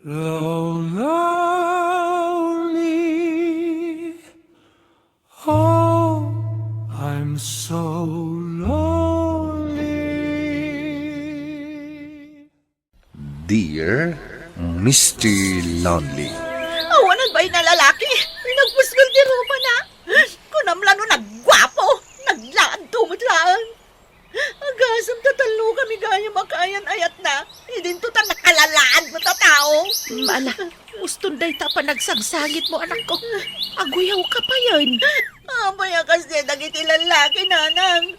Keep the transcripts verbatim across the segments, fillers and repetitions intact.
Lonely. Oh, I'm so lonely. Dear Mister Lonely. Awanan bay na lalaki. Nagpusgol ti rupana. Kunam la no nagguapo. Naglaadto met laeng. Agasem ta tallo kami gayam a kaayan-ayatna. Idinto ta nakalalaad met a tao. Mala, uston dayta a panagsangsangitmo, anakko. Aguyaw ka payen. Apay a kasdi dagiti lallaki, nanang?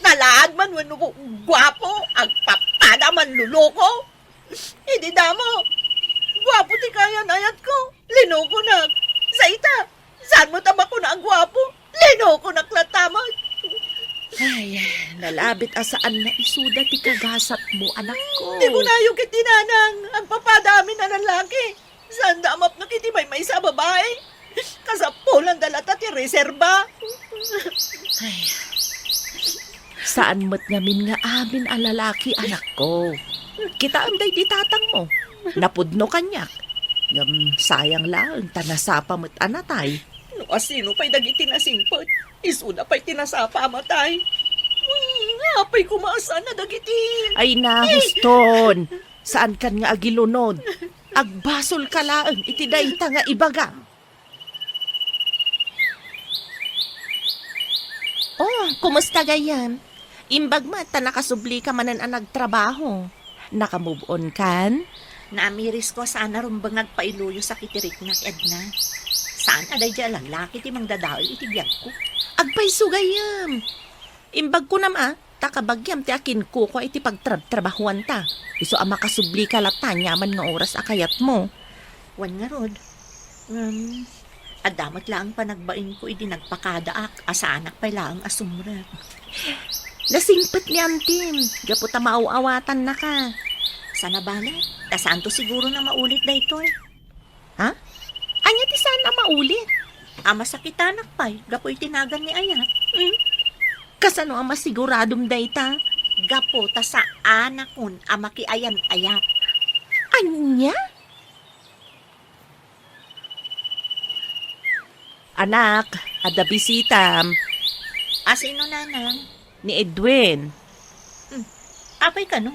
Nalaad man wenno gu-, guapo, agpapada, manluloko. Idi damo, guapo ti kaayan-ayatko. Linokonak. Sa ita, saan met a makuna a guapo? Linokonak latta met. Ay, nalabit a saan nga isuda ti kagasatmo, anakko. Di kunayo ket ti nanang, agpapada amin a lalaki. Saanda a mapnek iti maymaysa a babai. Kasapulanda latta ti reserba. Ay, saan met ngamin nga amin a lalaki, anakko. Kitaem daydi tatangmo. Napudno kaniak. Ngem sayang laeng ta nasapa met a natay. No asino pay dagiti nasingpet, isuda pay ti nasapa a matay. Hmm, apay koma a saan a dagiti... Ay, nahuston. Saankan nga agilunod. Agbasolka laeng iti dayta nga ibagam. Oh, kumusta gayam? Imbag met ta nakasublika manen a nagtrabaho. Naka-move on kan? Naamirisko a saan a rumbeng nga agpailuyo sakit ti riknak, Edna. Saan a daydiay a lallaki ti mangdadael iti biagko. Agpayso gayam. Imbag kunam a, ta kabagiam ti akinkukua iti pagtrabtrabahuanta. Isu a makasublika latta aniaman nga oras a kayatmo. Wen ngarud, ngem, adda met laeng panagbainko idi nagpakadaak a saanak pay laeng a sumrek. Nasingpet ni Antim, gapu ta maaw-awatannaka. Sana bale, ta saanto siguro a maulit daytoy. Ha? Ania ti saan a maulit? A masakitanak pay gapu iti nagan ni Ayat. Hmm? Kasano a masiguradom dayta? Gapu ta saanakon a makiayan-ayat. Ania? Anak, adda bisitam. A sino, nanang? Ni Edwin. Hmm. Apay kano?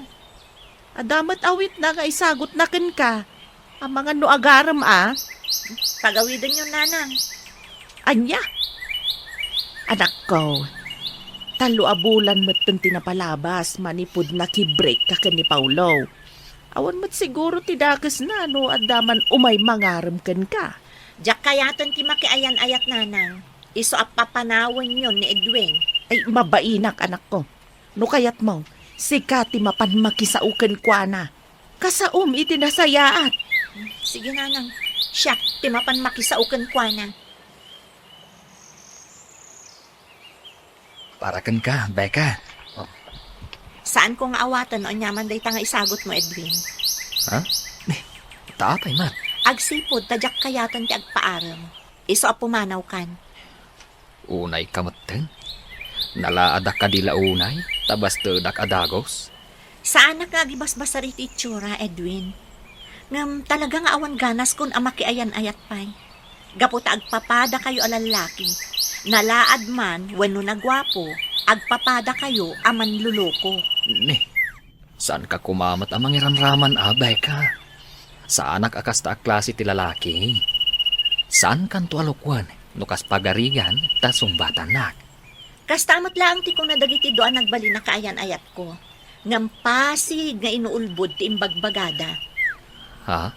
Adda met awitna nga isagutna kenka. Amangan no agarem a. Pagawidenyo, nanang. Ania? Anakko, tallo a bulan metten ti napalabas manipud nakibreak ka ken ni Paulo. Awan met siguro ti dakesna no adda man umay mangarem kenka. Diak kayaten ti makiayan-ayat, nanang. Isu a papanawenyo ni Edwin. Ay, mabainak, anakko. No kayatmo, sika ti mapan makisao kenkuana. Kasaom iti nasayaat. Sige, nanang. Siak ti mapan makisao kenkuana. Para kenka, Becca. Saanko nga awaten no aniaman dayta nga isagutmo, Edwin. Ha? Eh, ta apay met? Agsipud ta diak kayaten ti agpaarem. Isu a pumanawkan. Unayka metten? Nalaadak kadi la unay, ta bastedak a dagus? Saanak nga agibasbasar iti itsura, Edwin. Ngem talaga nga awan ganaskon a makiayan-ayat pay. Gapu ta agpapadakayo a lallaki, nalaad man wenno naguapo, agpapadakayo a manluloko. Ne, saanka koma met a mangiramraman a, Becca? Saanak a kasta a klase ti lalaki. Saankanto a lukwen no kas pagarigan ta sungbatannak. Kasta met laeng ti kuna dagiti dua a nagbalin a kaayan-ayatko. Ngem pasig nga inuulbod ti imbagbagada. Ha?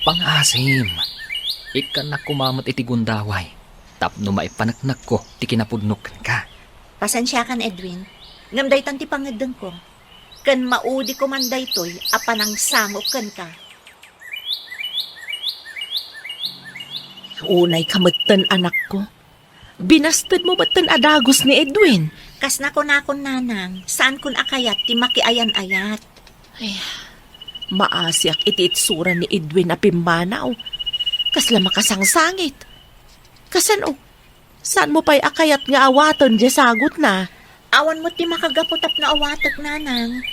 Pangaasim. Ikkannak koma met iti gundaway tapno maipaneknekko ti kinapudnok kenka. Pasensiakan, Edwin. Ngem daytan ti pangeddengko. Ken maudiko man daytoy a panangsango kenka. Unayka metten, anakko. Binastedmo metten a dagus ni Edwin. Kas nakunakon, nanang, saankon a kayat ti makiayan-ayat. Ay, maasiak iti itsura ni Edwin a pimmanaw. Kasla makasangsangit. Kasano? Saanmo pay a kayat nga awaten diay sagutna? Awan met ti makagapu tapno awatek, nanang.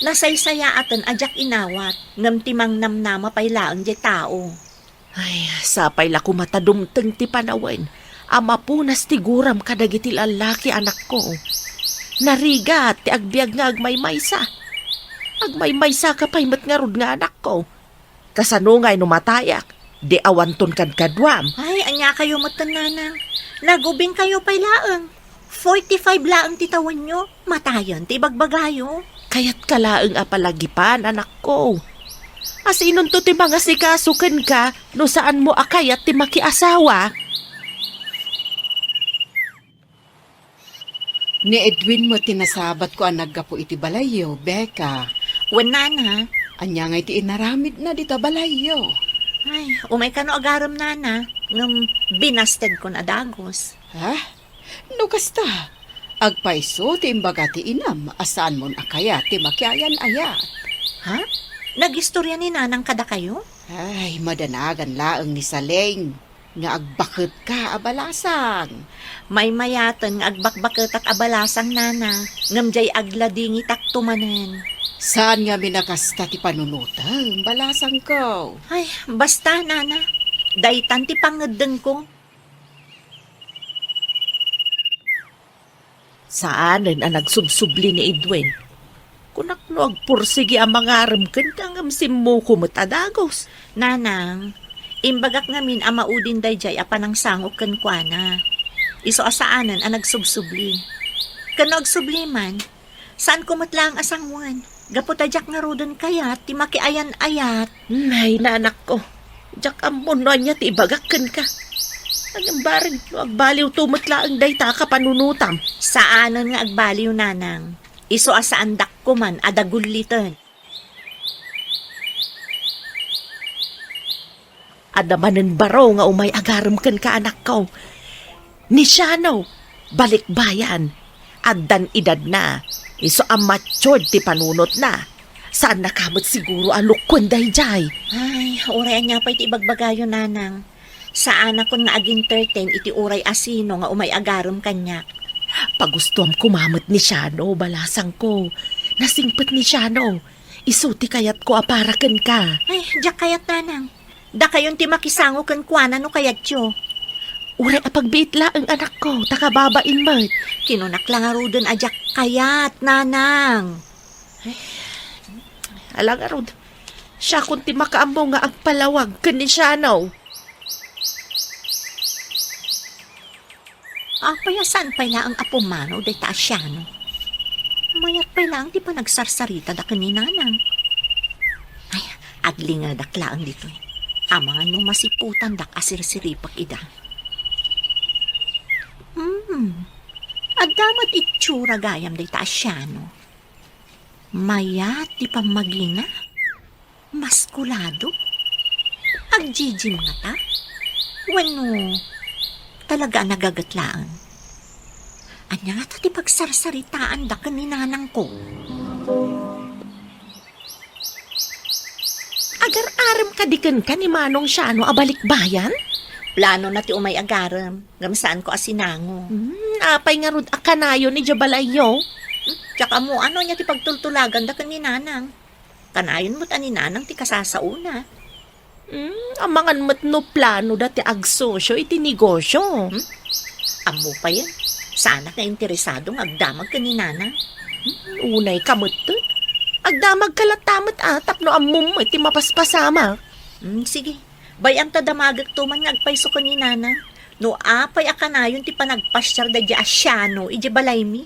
Nasaysayaaten a diak inawat, ngem ti mangnamnama pay laeng diay tao. Ay, sapay la koma ta dumteng ti panawen a mapunas ti guram kadagiti lallaki, anakko. Narigat ti agbiag nga agmaymaysa. Agmaymaysa ka pay met ngarud nga anakko. Kasano ngay no matayak? Di awanton kadkaduam. Ay, ania kayo met, nanang? Nagubing kayo pay laeng. Forty-five laeng ti tawenyo. Matayen ti ibagbagayo. Kayat ka laeng a palagipan, anakko. Asinonto ti mangasikaso kenka no saanmo a kayat ti makiasawa? Ni Edwin met ti nasabatko a naggapu iti balayyo, Becca. Wen, nana. Ania ngay ti inaramidna dita balayyo? Ay, umay kano agarem, nana. Ngem binastedkon a dagus. Ha? No kasta, agpayso ti imbaga ti inam a saanmon a kayat ti makiayan-ayat. Ha? Nagistorya ni nanang kadakayo? Ay, madanagan laeng ni Saleng nga agbaketka a balasang. Maymayaten nga agbakbaketak a balasang, nana, ngem diay agladingitakto manen. Saan ngamin a kasta ti panunotem, balasangko? Ay, basta, nana. Daytan ti pangeddengko. Saanen a nagsubsubli ni Edwin. Kunak no agpursigi a mangarem kenka ngem simmuko met a dagus. Nanang, imbagak ngamin a maudin daydiay a panangsangok kenkuana. Isu a saanen a nagsubsubli. Ken no agsubli man, saanko met laeng a sangoen. Gapu ta diak ngaruden kayat ti makiayan-ayat. Nay, nanakko, diak ammon no ania ti ibagak kenka. Ngem bareng no agbaliwto met laeng dayta a kapanunotam. Saanen nga agbaliw, nanang. Isu a saandak koman a dagulliten. Adda manen baro nga umay agarem kenka, anakko. Ni Shano, balikbayan. Addan edadna. Isu a matured ti panunotna. Saannaka met siguro a lukkuen daydiay. Ay, uray ania pay ti ibagbagayo, nanang. Saanakon nga ag-entertain iti uray asino nga umay agarem kaniak. Pagustuam koma met ni Shano, balasangko. Nasingpet ni Shano. Isu ti kayatko a para kenka. Ay, diak kayat, nanang. Dakayon ti makisango kenkuana no kayatyo. Uray a pagbiit laeng, anakko, ta kababain met. Kinunak la ngaruden a diak kayat, nanang. Ay, ala ngarud, siakon ti makaammo nga agpalawag ken ni Shano. Apay a saan pay laeng a pumanaw dayta a Shano? Mayat pay laeng ti panagsarsarita da ken ni Nanang. Ay, aglingedak laeng ditoy. Amangan no masiputandak a sirsiripek ida. Hmm. Adda met itsura gayam dayta a Shano. Mayat ti pammagina. Maskulado? Agjijim ngata? Wenno talaga a nagaget laeng? Ania ngata ti pagsarsaritaanda ken ni nanangko? Agar-arem kadi kenka ni Manong Shano a balikbayan? Planona ti umay agarem, ngem saanko a sinango. Hmm, apay ngarud a kanayon idiay balayyo? Hmm, diak ammo no ania ti pagtultulaganda ken ni Nanang. Kanayon met a ni Nanang ti kasasaona. Hmm, amangan met no planoda ti agsosio iti negosio. Hmm? Ammo payen, saanak nga interesado nga agdamag ken ni Nanang. Hmm, unay ka metten. Agdamagka latta met a tapno ammom met ti mapaspasamak. Hmm, sige. Bay-am ta damagekto man nga agpayso ken ni Nanang. No apay a kanayon ti panagpasiar daydiay a Shano idiay balaymi.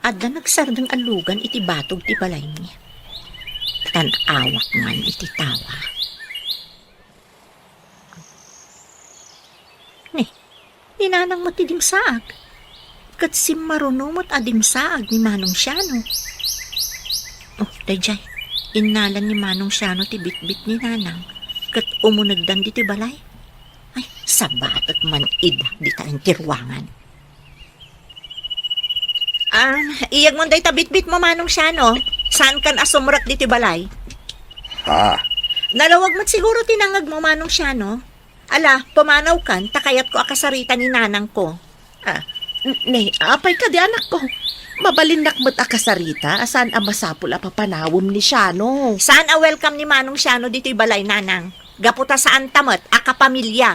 Adda nagsardeng a lugan iti batog ti balaymi. Tan-awak man iti tawa. Ni, ni Nanang met ti dimsaag. Ket simmaruno met a dimsaag ni Manong Shano. Oh, daydiay, innalan ni Manong Shano ti bitbit ni Nanang ket umunegdan ditoy balay. Ay, sabatek man ida dita iti ruangan. Ah, iyegmon dayta bitbitmo, Manong Shano. Saankan a sumrek ditoy balay? Ha? Nalawag met siguro ti nangngegmo, Manong Shano. Ala, pumanawkan, ta kayatko a kasarita ni nanangko. Ah, Ne, apay kadi, anakko? Mabalinnak met a kasarita a saan a masapul a papanawem ni Siano. Saan a welcome ni Manong Siano ditoy balay, Nanang. Gapu ta saan ta met a kapamilya.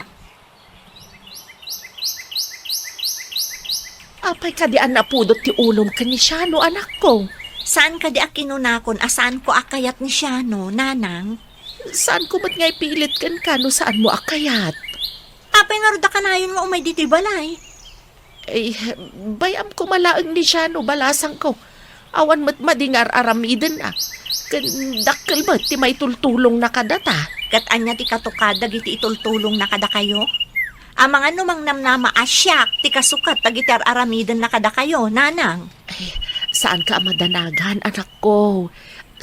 Apay kadi a napudot ti ulom ken ni Siano, anakko? Saan kadi a kinunakon a saanko a kayat ni Siano, Nanang? Saanko met nga ipilit kenka no saanmo a kayat. Apay ngarud a kanayon nga umay ditoy balay? Ay, bay-am koma laeng ni Siano, balasangko. Awan met madi nga ar-aramidenna. Ken dakkel met ti maitultulongna kadata. Ket ania ti katukad dagiti itultulongna kadakayo? Amangan no mangnamnama a siak ti kasukat dagiti ar-aramidenna kadakayo, Nanang. Ay, saanka a madanagan, anakko.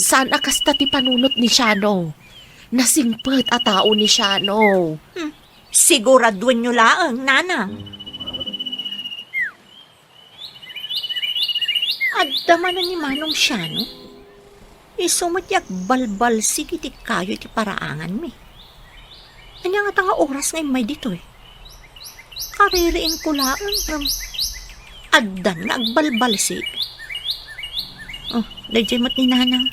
Saan a kasta ti panunot ni Siano. Nasingpet a tao ni Siano. Hmm. Siguraduenyo laeng, Nanang. Adda manen ni Manong Siano. Isu met ti agbalbalsig iti kayo iti paraanganmi. Ania ngata nga oras nga immay ditoy? Kaririingko laeng ngem addan nga agbalbalsig. Oh, daydiay met ni Nanang.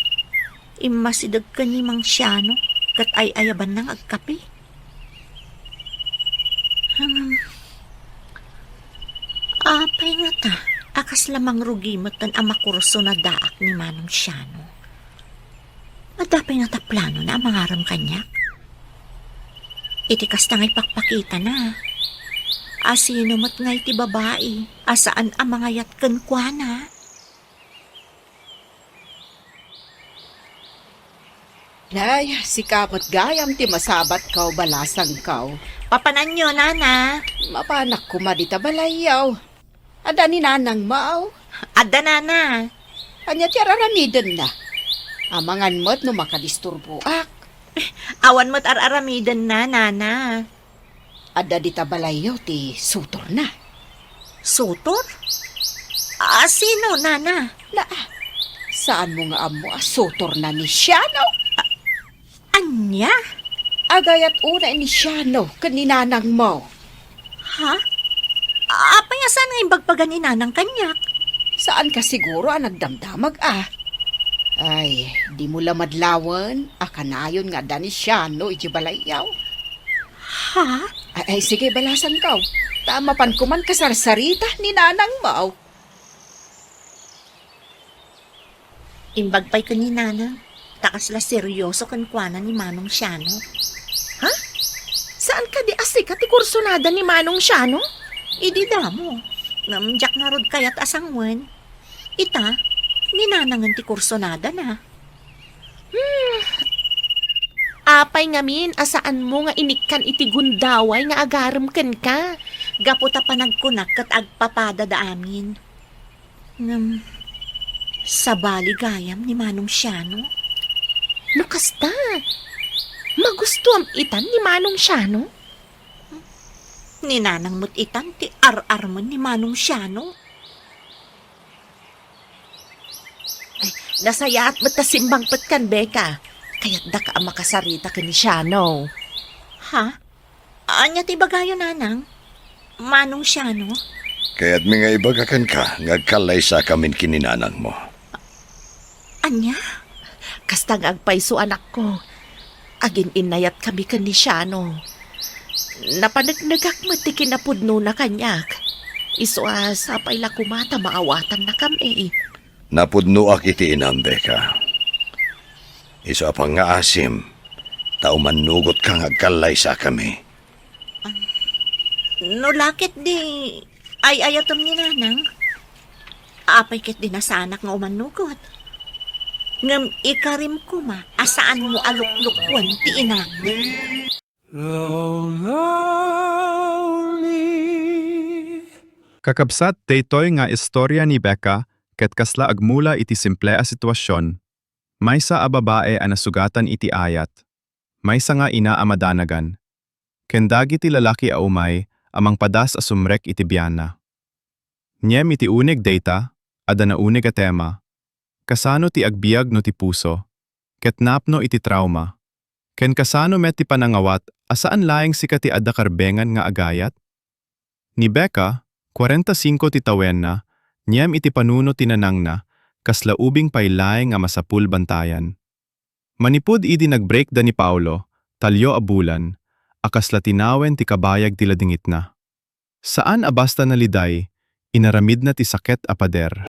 Immasideg ken ni Mang Siano ket ay-ayabanna nga agkape. Hmm. Apay ngata a kasla mangrugi metten a makursonadaak ni Manong Siano? Adda pay ngata planona a mangarem kaniak? Iti kasta nga ipakpakitana, a sino met ngay ti babai a saan a mangayat kenkuana? Nay, sika met gayam ti masabatko, balasangko. Papananyo, Nana? Mapanak koma dita balayyo. Adda ni Nanangmo? Adda, Nana. Ania ti ar-aramidenna? Amangan met no makadisturboak. Awan met ar-aramidenna, Nana. Adda dita balayyo ti sutorna. Sutor? A, sino, Nana? Na, saanmo nga ammo a sutorna ni Siano? A, ania? Agayat unay ni Siano ken ni Nanangmo. Ha? Apay a saan nga imbagbaga ni Nanang kaniak? Saanka siguro a nagdamdamag a? Ay, dimo la madlawen a kanayon nga adda ni Siano iti balayyo. Ha? Ay, ay, sige, balasangko. Ta mapan koman kasarsarita ni Nanangmo. Imbag pay ken ni Nanang, ta kasla seryoso kenkuana ni Manong Siano. Ha? Saan kadi a sika ti kursonada ni Manong Siano? Idi damo. Ngem diak ngarud kayat a sanguen. Ita, ni Nanangen ti kursonadana. Hmm. Apay ngamin a saanmo nga inikkan iti gundaway nga agarem kenka? Gapu ta panagkunak ket agpapadada amin. Ngem, sabali gayam ni Manong Siano? No kasta, magustuam itan ni Manong Siano? Ni Nanang met itan ti ar-armen ni Manong Siano. Ay, nasayaat met ta simmangpetkan, Becca. Kayatdaka a makasarita ken ni Siano. Ha? Ania ti ibagayo, Nanang? Manong Siano? Kayatmi nga ibaga kenka nga agkallaysakamin ken ni Nanangmo. Ania? Kasta nga agpayso, anakko. Agin-innayatkami ken ni Siano. Napaneknekak met ti kinapudnona kaniak. Isu a sapay la koma ta maawatannakami. Napudnoak iti inam, Becca. Isu a pangngaasim, ta umannugotka nga agkallaysakami. No la ketdi ay-ayatem ni Nanang, apay ketdi nasaanak nga umannugot? Ngem ikarim koma a saanmo a luklukuen ti inam. Kakabsat, daytoy nga istoria ni Becca ket kasla agmula iti simple a sitwasion. Maysa a babae a nasugatan iti ayat. Maysa nga ina a madanagan. Ken dagiti lalaki a umay a mangpadas a sumrek iti bianna. Ngem iti uneg dayta, adda nauneg a tema. Kasano ti agbiag no ti puso, ket napno iti trauma? Ken kasano met ti panangawat a saan laeng sika ti adda karbengan nga agayat? Ni Becca, Kuarenta singko ti tawenna, ngem iti panunot ti nanangna, kasla ubing pay laeng a masapul bantayan. Manipud idi nag-break da ni Paolo, tallo a bulan, a kasla tinawen ti kabayag ti ladingitna. Saan a basta naliday, inaramidna ti saket a pader.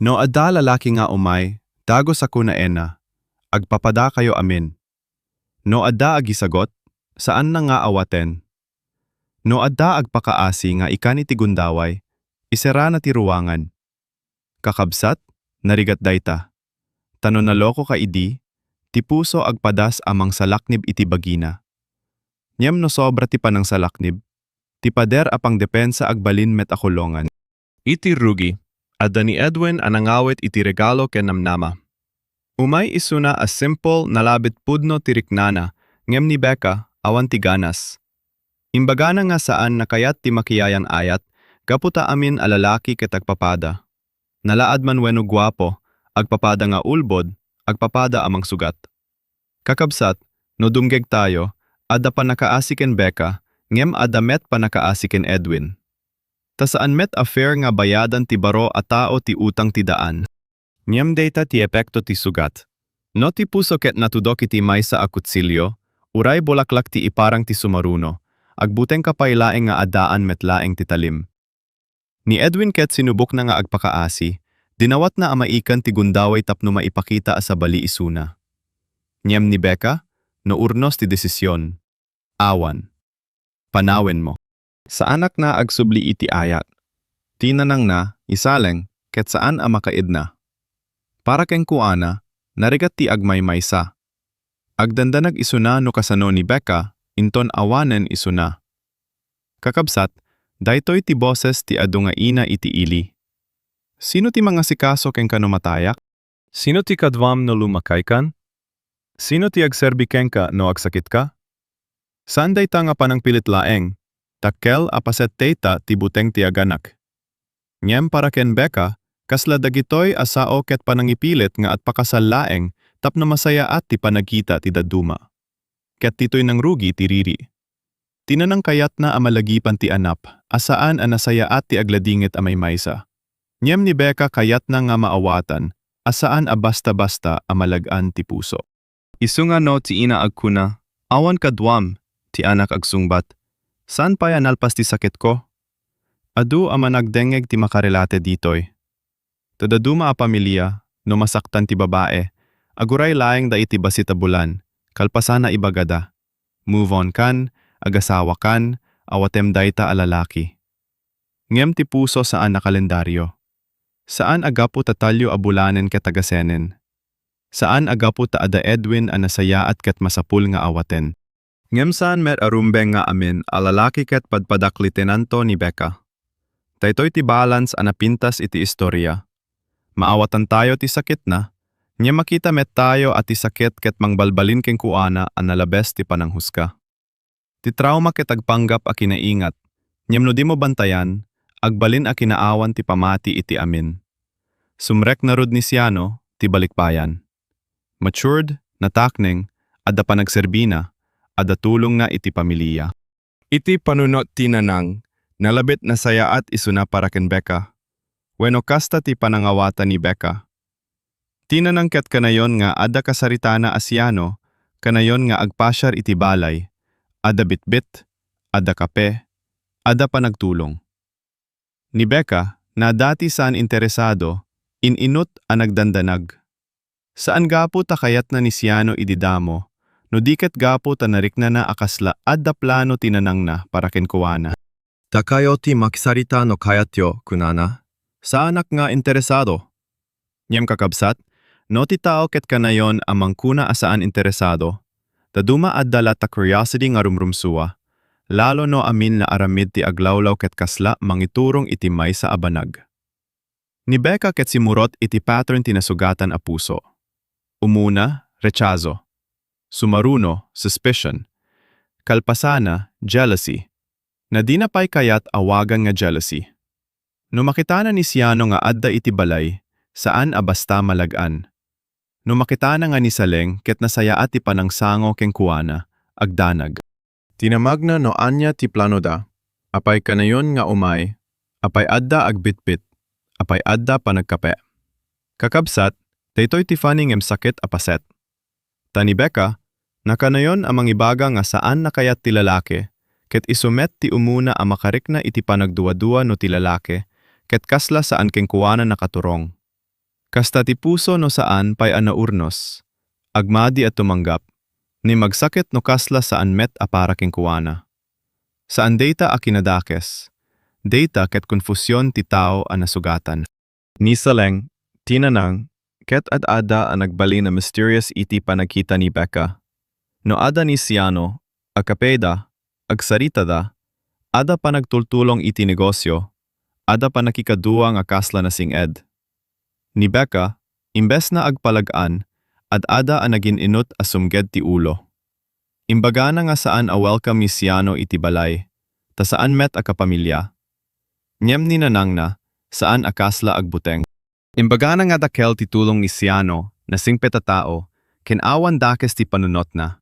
No adda lalaki nga umay, dagus a kuna ena, agpapadakayo amin. No adda agisagut, saanna nga awaten. No adda agpakaasi nga ikan iti gundaway, iserana ti ruangan. Kakabsat, narigat dayta. Ta no nalokoka idi, ti puso agpadas a mangsalaknib iti bagina. Ngem no sobra ti panangsalaknib, ti pader a pangdepensa agbalin met a kulongan. Iti rugi, adda ni Edwin a nangawit iti regalo ken namnama. Umay isuna a simple, nalabit pudno ti riknana, ngem ni Becca, awan ti ganas. Imbagana nga saan a kayat ti makiyayan-ayat, gapu ta amin a lalaki ket agpapada. Nalaad man wenno guapo, agpapada nga ulbod, agpapada a mangsugat. Kakabsat, no dumngegtayo, adda pannakaasi ken Becca, ngem adda met pannakaasi ken Edwin. Ta saan met a fair nga bayadan ti baro a tao ti utang ti daan. Ngem dayta ti epekto ti sugat. No ti puso ket natudok iti maysa a kutsilio, uray bulaklak ti iparang ti sumaruno, agbutengka pay laeng nga addaan met laeng ti talim. Ni Edwin ket sinubokna nga agpakaasi, dinawatna a maikan ti gundaway tapno maipakita a sabali isuna. Ngem ni Becca, no urnos ti desision, awan. Panawenmo. Saanak nga agsubli iti ayat. Ti nanangna, isaleng, ket saan a makaidna. Para kenkuana, narigat ti agmaymaysa. Agdandanag isuna no kasano ni Becca, inton awanen isuna. Kakabsat, daytoy ti boses ti adu nga ina iti ili. Sino ti mangasikaso kenka no matayak? Sino ti kaduam no lumakaykan? Sino ti agserbi kenka no agsakitka? Saan dayta nga panangpilit laeng, dakkel a paset dayta ti buteng ti aganak. Ngem para ken Becca, kasla dagitoy a sao ket panangipilit nga agpakasal laeng tapno masayaat ti panagkita ti dadduma. Ket ditoy nangrugi ti riri. Ti nanang kayatna a malagipan ti anap, a saan a nasayaat ti agladingit a maymaysa. Ngem ni Becca kayatna nga maawatan, a saan a basta-basta a malag-an ti puso. Isu nga no ti ina agkuna, "Awan kaduam," ti anak agsungbat, "Saan pay a nalpas ti sakitko?" Adu a managdengngeg ti makarelate ditoy. Ta dadduma a pamilia, no masaktan ti babae, aguray laeng da iti bassit a bulan, kalpasanna ibagada, "Move on kan, agasawa kan, awatem dayta a lalaki." Ngem ti puso saan a kalendario. Saan a gapu ta tallo a bulanen ket agasenen. Saan a gapu ta adda Edwin a nasayaat ket masapul nga awaten. Ngem saan met a rumbeng nga amin a lalaki ket padpadaklitenanto ni Becca. Daytoy ti balance a napintas iti istoria. Maawatantayo ti sakitna, ngem makita met tayo a ti sakit ket mangbalbalin kenkuana a nalabes ti pananghusga. Ti trauma ket agpanggap a kinaingat, ngem no dimo bantayan, agbalin a kinaawan ti pamati iti amin. Sumrek ngarud ni Ciano ti balikbayan. Matured, natakneng, adda panagserbina, adda tulongna iti pamilia. Iti panunot ti nanang, nalabit nasayaat isuna para ken Becca. Wenno kasta ti panangawatan ni Becca. Ti nanang ket kanayon nga adda kasaritana a Ciano, kanayon nga agpasiar iti balay, adda bitbit, adda kape, adda panagtulong. Ni Becca, na dati saan interesado, in-inut a nagdandanag. Saan gapu ta kayatna ni Ciano idi damo, no di ket gapu ta nariknana a kasla adda plano ti nanangna para kenkuana. "Dakayo ti makisarita no kayatyo," kunana. "Saanak nga interesado." Ngem kakabsat, no ti tao ket kanayon a mangkuna a saan interesado, dadduma adda latta curiosity nga rumrumsua, lalo no amin nga aramid ti aglawlaw ket kasla mangiturong iti maysa a banag. Ni Becca ket simurot iti pattern ti nasugatan a puso. Umuna, rechazo. Sumaruno, suspicion. Kalpasana, jealousy. Na dina pay kayat awagan nga jealousy. No makitana ni Ciano nga adda iti balay, saan a basta malag-an. No makitana nga nisaleng ket nasayaat ti panangsango kenkuana, agdanag. Dinamagna no ania ti planoda. Apay kanayon nga umay, Apay adda agbitbit? Apay adda panagkape? Kakabsat, daytoy ti funny ngem sakit a paset. Ta ni Becca, nakanayon a mangibaga nga saan a kayat ti lalaki, ket isu met ti umuna a makarikna iti panagduadua no ti lalaki, ket kasla saan kenkuana nakaturong. Kasta ti puso no saan pay a naurnos, agmadi a tumanggap, ni magsakit no kasla saan met a para kenkuana. Saan dayta a kinadakes, dayta ket konfusion ti tao a nasugatan. Ni Saleng, ti nanang, ket ad-ada a nagbalin a mysterious iti panagkita ni Becca. No adda ni Siano, agkapeda, agsaritada, adda panagtultulong iti negosio, adda panagkikadua nga kasla nasing-ed. Ni Becca, imbes na agpalag-an, ad-ada a nagin-inut a sumged ti ulo. Imbagana nga saan a welcome ni Siano iti balay, ta saan met a kapamilya. Ngem ni nanangna, saan a kasla agbuteng. Imbagana nga dakkel ti tulong ni Siano, nasingpet a tao, ken awan dakes ti panunotna.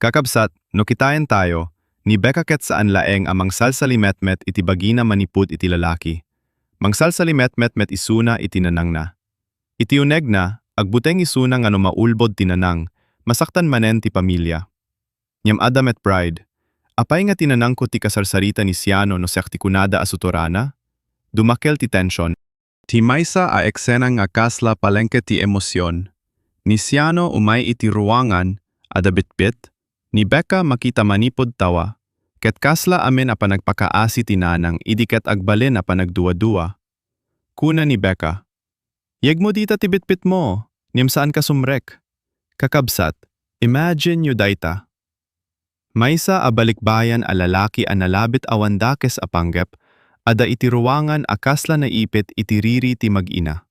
Kakabsat, no kitaentayo, ni Becca ket saan laeng a mangsalsalimetmet iti bagina manipud iti lalaki. Mangsalsalimetmet met isuna iti nanangna. Iti unegna, agbuteng isuna nga no maulbod ti nanang, masaktan manen ti pamilya. Ngem adda met pride. Apay nga ti nanangko ti kasarsarita ni Siano no siak ti kunada a sutorana? Dumakkel ti tension. Ti maysa a eksena nga kasla palengke ti emosion. Ni Siano umay iti ruangan, adda bitbit, ni Becca makita manipud tawa, ket kasla amin a panagpakaasi ti nanang idi ket agbalin a panagduadua. Kuna ni Becca, "Yegmo dita ti bitbitmo, ngem saanka sumrek." Kakabsat, imagine-yo dayta. Maysa a balikbayan a lalaki a nalabit awan dakes a panggep, adda iti ruangan a kasla naipit iti riri ti mag-ina.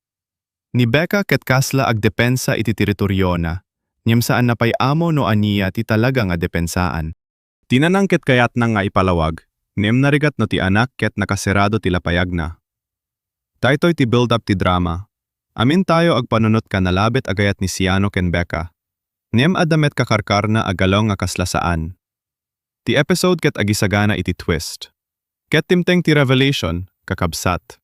Ni Becca ket kasla agdepensa iti teritoriona, ngem saanna pay amo no ania ti talaga nga depensaan. Ti nanang ket kayatna nga ipalawag, ngem narigat no ti anak ket nakasirado ti lapayagna. Daytoy ti build-up ti drama. Amintayo agpanunot nga nalabit a gayat ni Siano ken Becca. Ngem adda met kakarkarna a galong nga kasla saan. Ti episode ket agisagana iti twist. Ket timteng ti revelation, kakabsat.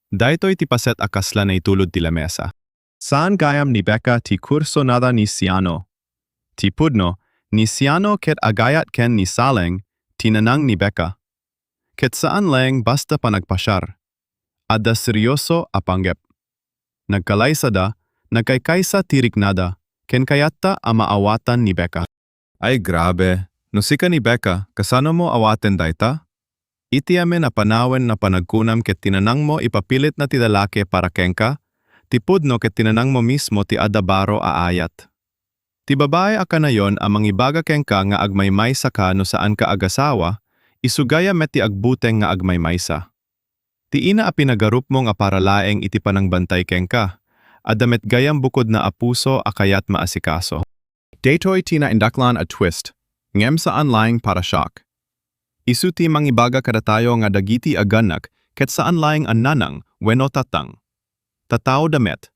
Daytoy ti paset a kasla naitulod ti lamesa. Saan gayam ni Becca ti kursonada ni Siano. Ti pudno, ni Siano ket agayat ken ni Saleng, ti nanang ni Becca. Ket saan laeng basta panagpasiar. Adda serioso a panggep. Nagkalaysada, nagkaykaysa ti riknada, ken kayatta a maawatan ni Becca. Ay, grabe. No sika ni Becca, kasanomo awaten dayta? Iti amin a panawen a panagkunam ket ti nanangmo ipapilitna ti lalaki para kenka, ti pudno ket ti nanangmo mismo ti adda baro a ayat. Ti babai a kanayon a mangibaga kenka nga agmaymaysaka no saanka agasawa, isu gayam met ti agbuteng nga agmaymaysa. Ti ina a pinagarupmo nga para laeng iti panangbantay kenka, adda met gayam bukodna a puso a kayat maasikaso. Daytoy ti naindaklan a twist, ngem saan laeng para siak. Isu ti mangibaga kadatayo nga dagiti agannak ket saan laeng a nanang wenno tatang. Tattaoda met.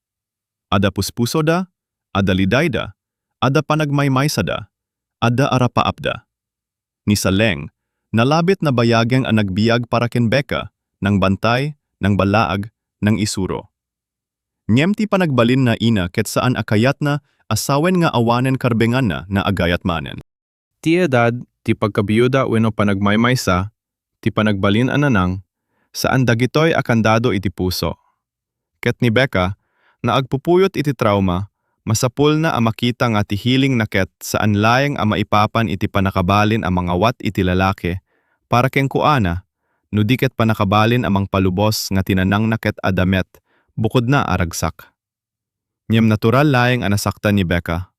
Adda puspusoda, adda lidayda, adda panagmaymaysada, adda arapaapda. Ni Saleng, nalabit nabayagen a nagbiag para ken Becca, nangbantay, nangballaag, nangisuro. Ngem ti panagbalinna ina ket saan a kayatna a sawen nga awanen karbenganna nga agayat manen. Ti edad, ti pagkabiuda wenno panagmaymaysa, ti panagbalin a nanang, saan dagitoy a kandado iti puso. Ket ni Becca, nga agpupuyot iti trauma, masapulna a makita nga ti healing na ket saan laeng a maipapan iti pannakabalin a mangawat iti lalaki para kenkuana, no di ket pannakabalin a mangpalubos nga ti nanangna ket adda met bukodna a ragsak. Ngem natural laeng a nasaktan ni Becca.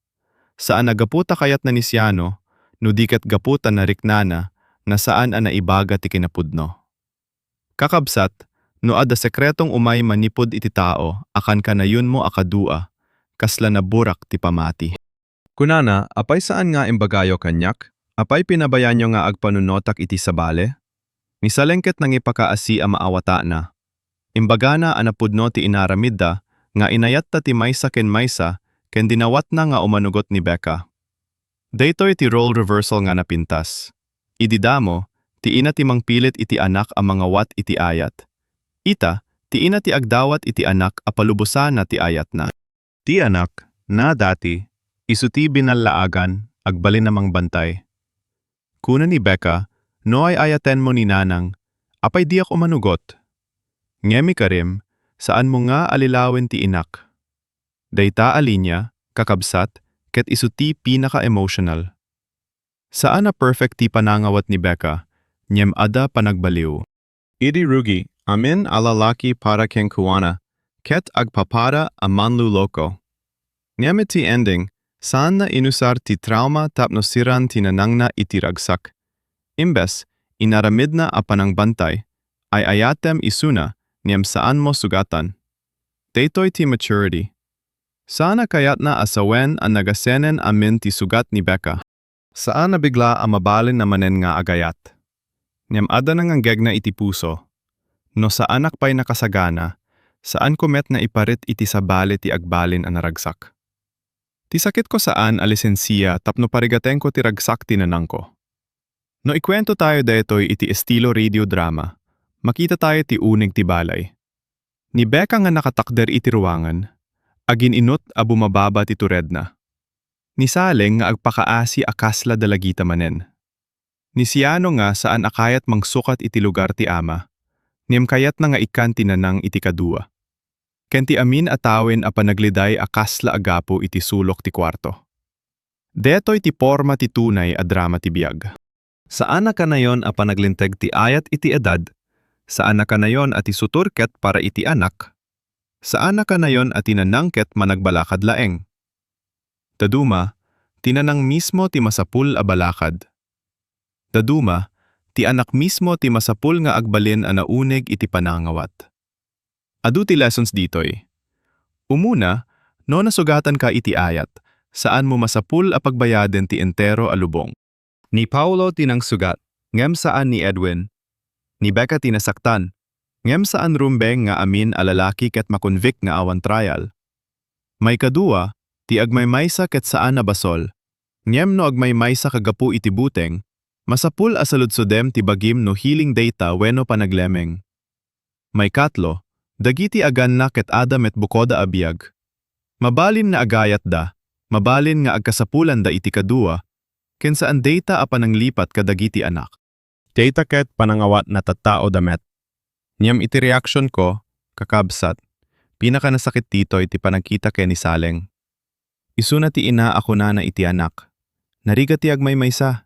Saan a gapu ta kayatna ni Siano, no di ket gapu ta nariknana nga saan a naibaga ti kinapudno. Kakabsat, no adda sekretong umay manipud iti tao a kankanayonmo a kadua, kasla naburak ti pamati. Kunana, "Apay saan nga imbagayo kaniak? Apay pinabayaanyo nga agpanunotak iti sabali?" Ni Saleng ket nangipakaasi a maawatana. Imbagana a napudno ti inaramidda nga inayatta ti maysa ken maysa ken dinawatna nga umanugot ni Becca. Daytoy ti role reversal nga napintas. Idi damo, ti ina ti mangpilit iti anak a mangawat iti ayat. Ita, ti ina ti agdawat iti anak a palubosana ti ayatna. Ti anak, na dati, isu ti binallaagan, agbalin a mangbantay. Kuna ni Becca, "No ay-ayatenmo ni Nanang, apay diak umanugot? Ngem ikarim, saanmo nga alilawen ti inak." Dayta a linia, kakabsat, ket isu ti pinaka-emotional. Saan a perfect ti panangawat ni Becca, ngem adda panagbaliw. Idi rugi, amin a lalaki para kenkuana, ket agpapada a manluloko. Ngem iti ending, saanna inusar ti trauma tapno siran ti nanangna iti ragsak. Imbes, inaramidna a panangbantay, ay-ayatem isuna, ngem saanmo sugatan. Daytoy ti maturity. Saan a kayatna a sawen a nagasenen amin ti sugat ni Becca. Saan a bigla a mabalin a manen nga agayat. Ngem adda nanganggegna iti puso. No saanak pay nakasagana, saanko met naiparit iti sabali ti agbalin a naragsak. Ti sakitko saan a lisensia tapno parigatenko ti ragsak ti nanangko. No ikuwento tayo daytoy iti estilo radio drama, makita tayo ti uneg ti balay. Ni Becca nga nakatakder iti ruangan, agin-inut a bumababa ti turedna. Ni Saleng nga agpakaasi a kasla dalagita manen. Ni Siano nga saan a kayat mangsukat iti lugar ti ama, ngem kayatna nga ikkan ti nanang iti kadua. Ken ti amin a tawen a panagliday a kasla a gapu iti sulok ti kuarto. Daytoy ti porma ti tunay a drama ti biag. Saan a kanayon a panaglinteg ti ayat iti edad, saan a kanayon a ti sutor ket para iti anak, saan a kanayon a ti nanang ket managbalakad laeng. Daduma, ti nanang mismo ti masapul a balakad. Daduma, ti anak mismo ti masapul nga agbalin a nauneg iti panangawat. Adu ti lessons ditoy. Umuna, no nasugatanka iti ayat, saanmo masapul a pagbayaden ti entero a lubong. Ni Paolo ti nangsugat, ngem saan ni Edwin. Ni Becca ti nasaktan, ngem saan rumbeng nga amin a lalaki ket makonvict nga awan trial. Maikadua, ti agmaymaysa ket saan a basol. Ngem no agmaymaysa ka gapu iti buteng, masapul a saludsodem ti bagim no healing dayta wenno panaglemeng. Maikatlo, dagiti aganna ket adda met bukoda a biag. Mabalin nga agayatda, mabalin nga agkasapulanda iti kadua, ken saan dayta a pananglipat kadagiti anak. Dayta ket panangawatna tattao da met. Ngem iti reaksionko, kakabsat, pinakanasakit ditoy ti panagkita ken ni Saleng. Isuna ti ina a kunana iti anak, "Narigat ti agmaymaysa."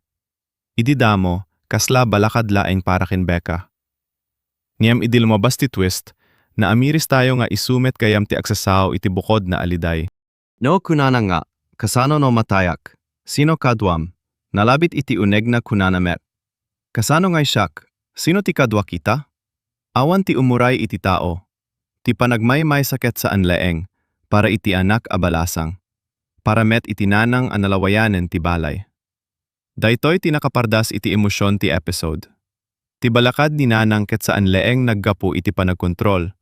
Idi damo, kasla balakad laeng para ken Becca. Ngem idi lumabas ti twist, naamiris tayo nga isu met gayam ti agsasao iti bukodna a liday. No kunana nga, "Kasano no matayak? Sino kaduam?" Nalabit iti unegna kunana met, "Kasano ngay siak? Sino ti kaduak ita?" Awan ti umuray iti tao. Ti panagmaymaysa ket saan laeng para iti anak a balasang, para met iti nanang a nalawayanen ti balay. Daytoy ti nakapardas iti emosion ti episode. Ti balakad ni Nanang ket saan laeng naggapu iti panagkontrol,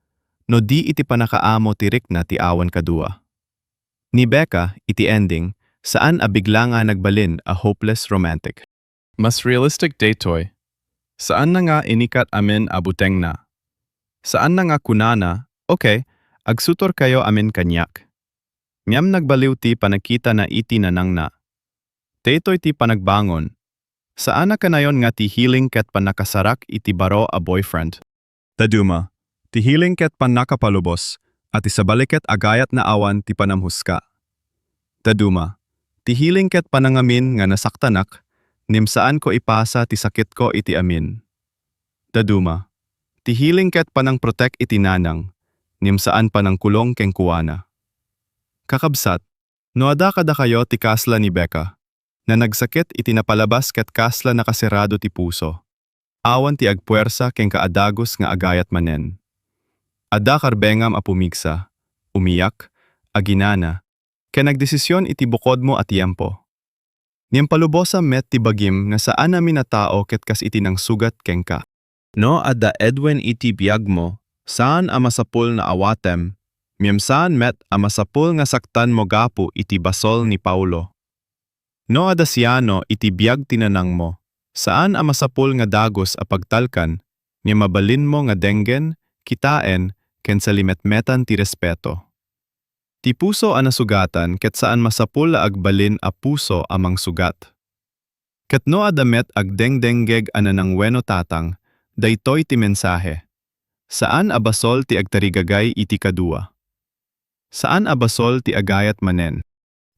no di iti panakaamo ti rikna ti awan kadua. Ni Becca, iti ending, saan a bigla nga nagbalin a hopeless romantic. Mas realistic daytoy. Saanna nga inikat amin a butengna. Saanna nga kunana, "Okay, agsutorkayo amin kaniak." Ngem nagbaliw ti panagkitana iti nanangna. Daytoy ti panagbangon. Saan a kanayon nga ti healing ket pannakasarak iti baro a boyfriend. Daduma, ti healing ket pannakapalubos, a ti sabali ket agayat nga awan ti panamhuska. Daduma, ti healing ket panangamin nga nasaktanak, ngem saanko ipasa ti sakitko iti amin. Daduma, ti healing ket panangprotect iti nanang, ngem saan panangkulong kenkuana. Kakabsat, no adda kadakayo ti kasla ni Becca, nga nagsakit iti napalabas ket kasla nakaserado ti puso. Awan ti agpuersa kenka a dagus nga agayat manen. Adda karbengam a pumigsa, umiyak, aginana, ken agdesision iti bukodmo a tiempo. Ngem palubosam met ti bagim nga saan amin a tao ket kas iti nangsugat kenka. No adda Edwin iti biagmo, saan a masapul nga awatem, ngem saan met a masapul nga saktanmo gapu iti basol ni Paolo. No adda Siano iti biag ti nanangmo, saan a masapul nga dagus a pagtalkan, ngem mabalinmo nga denggen kitaen, ken salimetmetan ti respeto. Ti puso a nasugatan ket saan masapul a agbalin a puso a mangsugat. Ket no adda met agdengdengngeg a nanang wenno tatang, daytoy ti mensahe. Saan a basol ti agtarigagay iti kadua. Saan a basol ti agayat manen.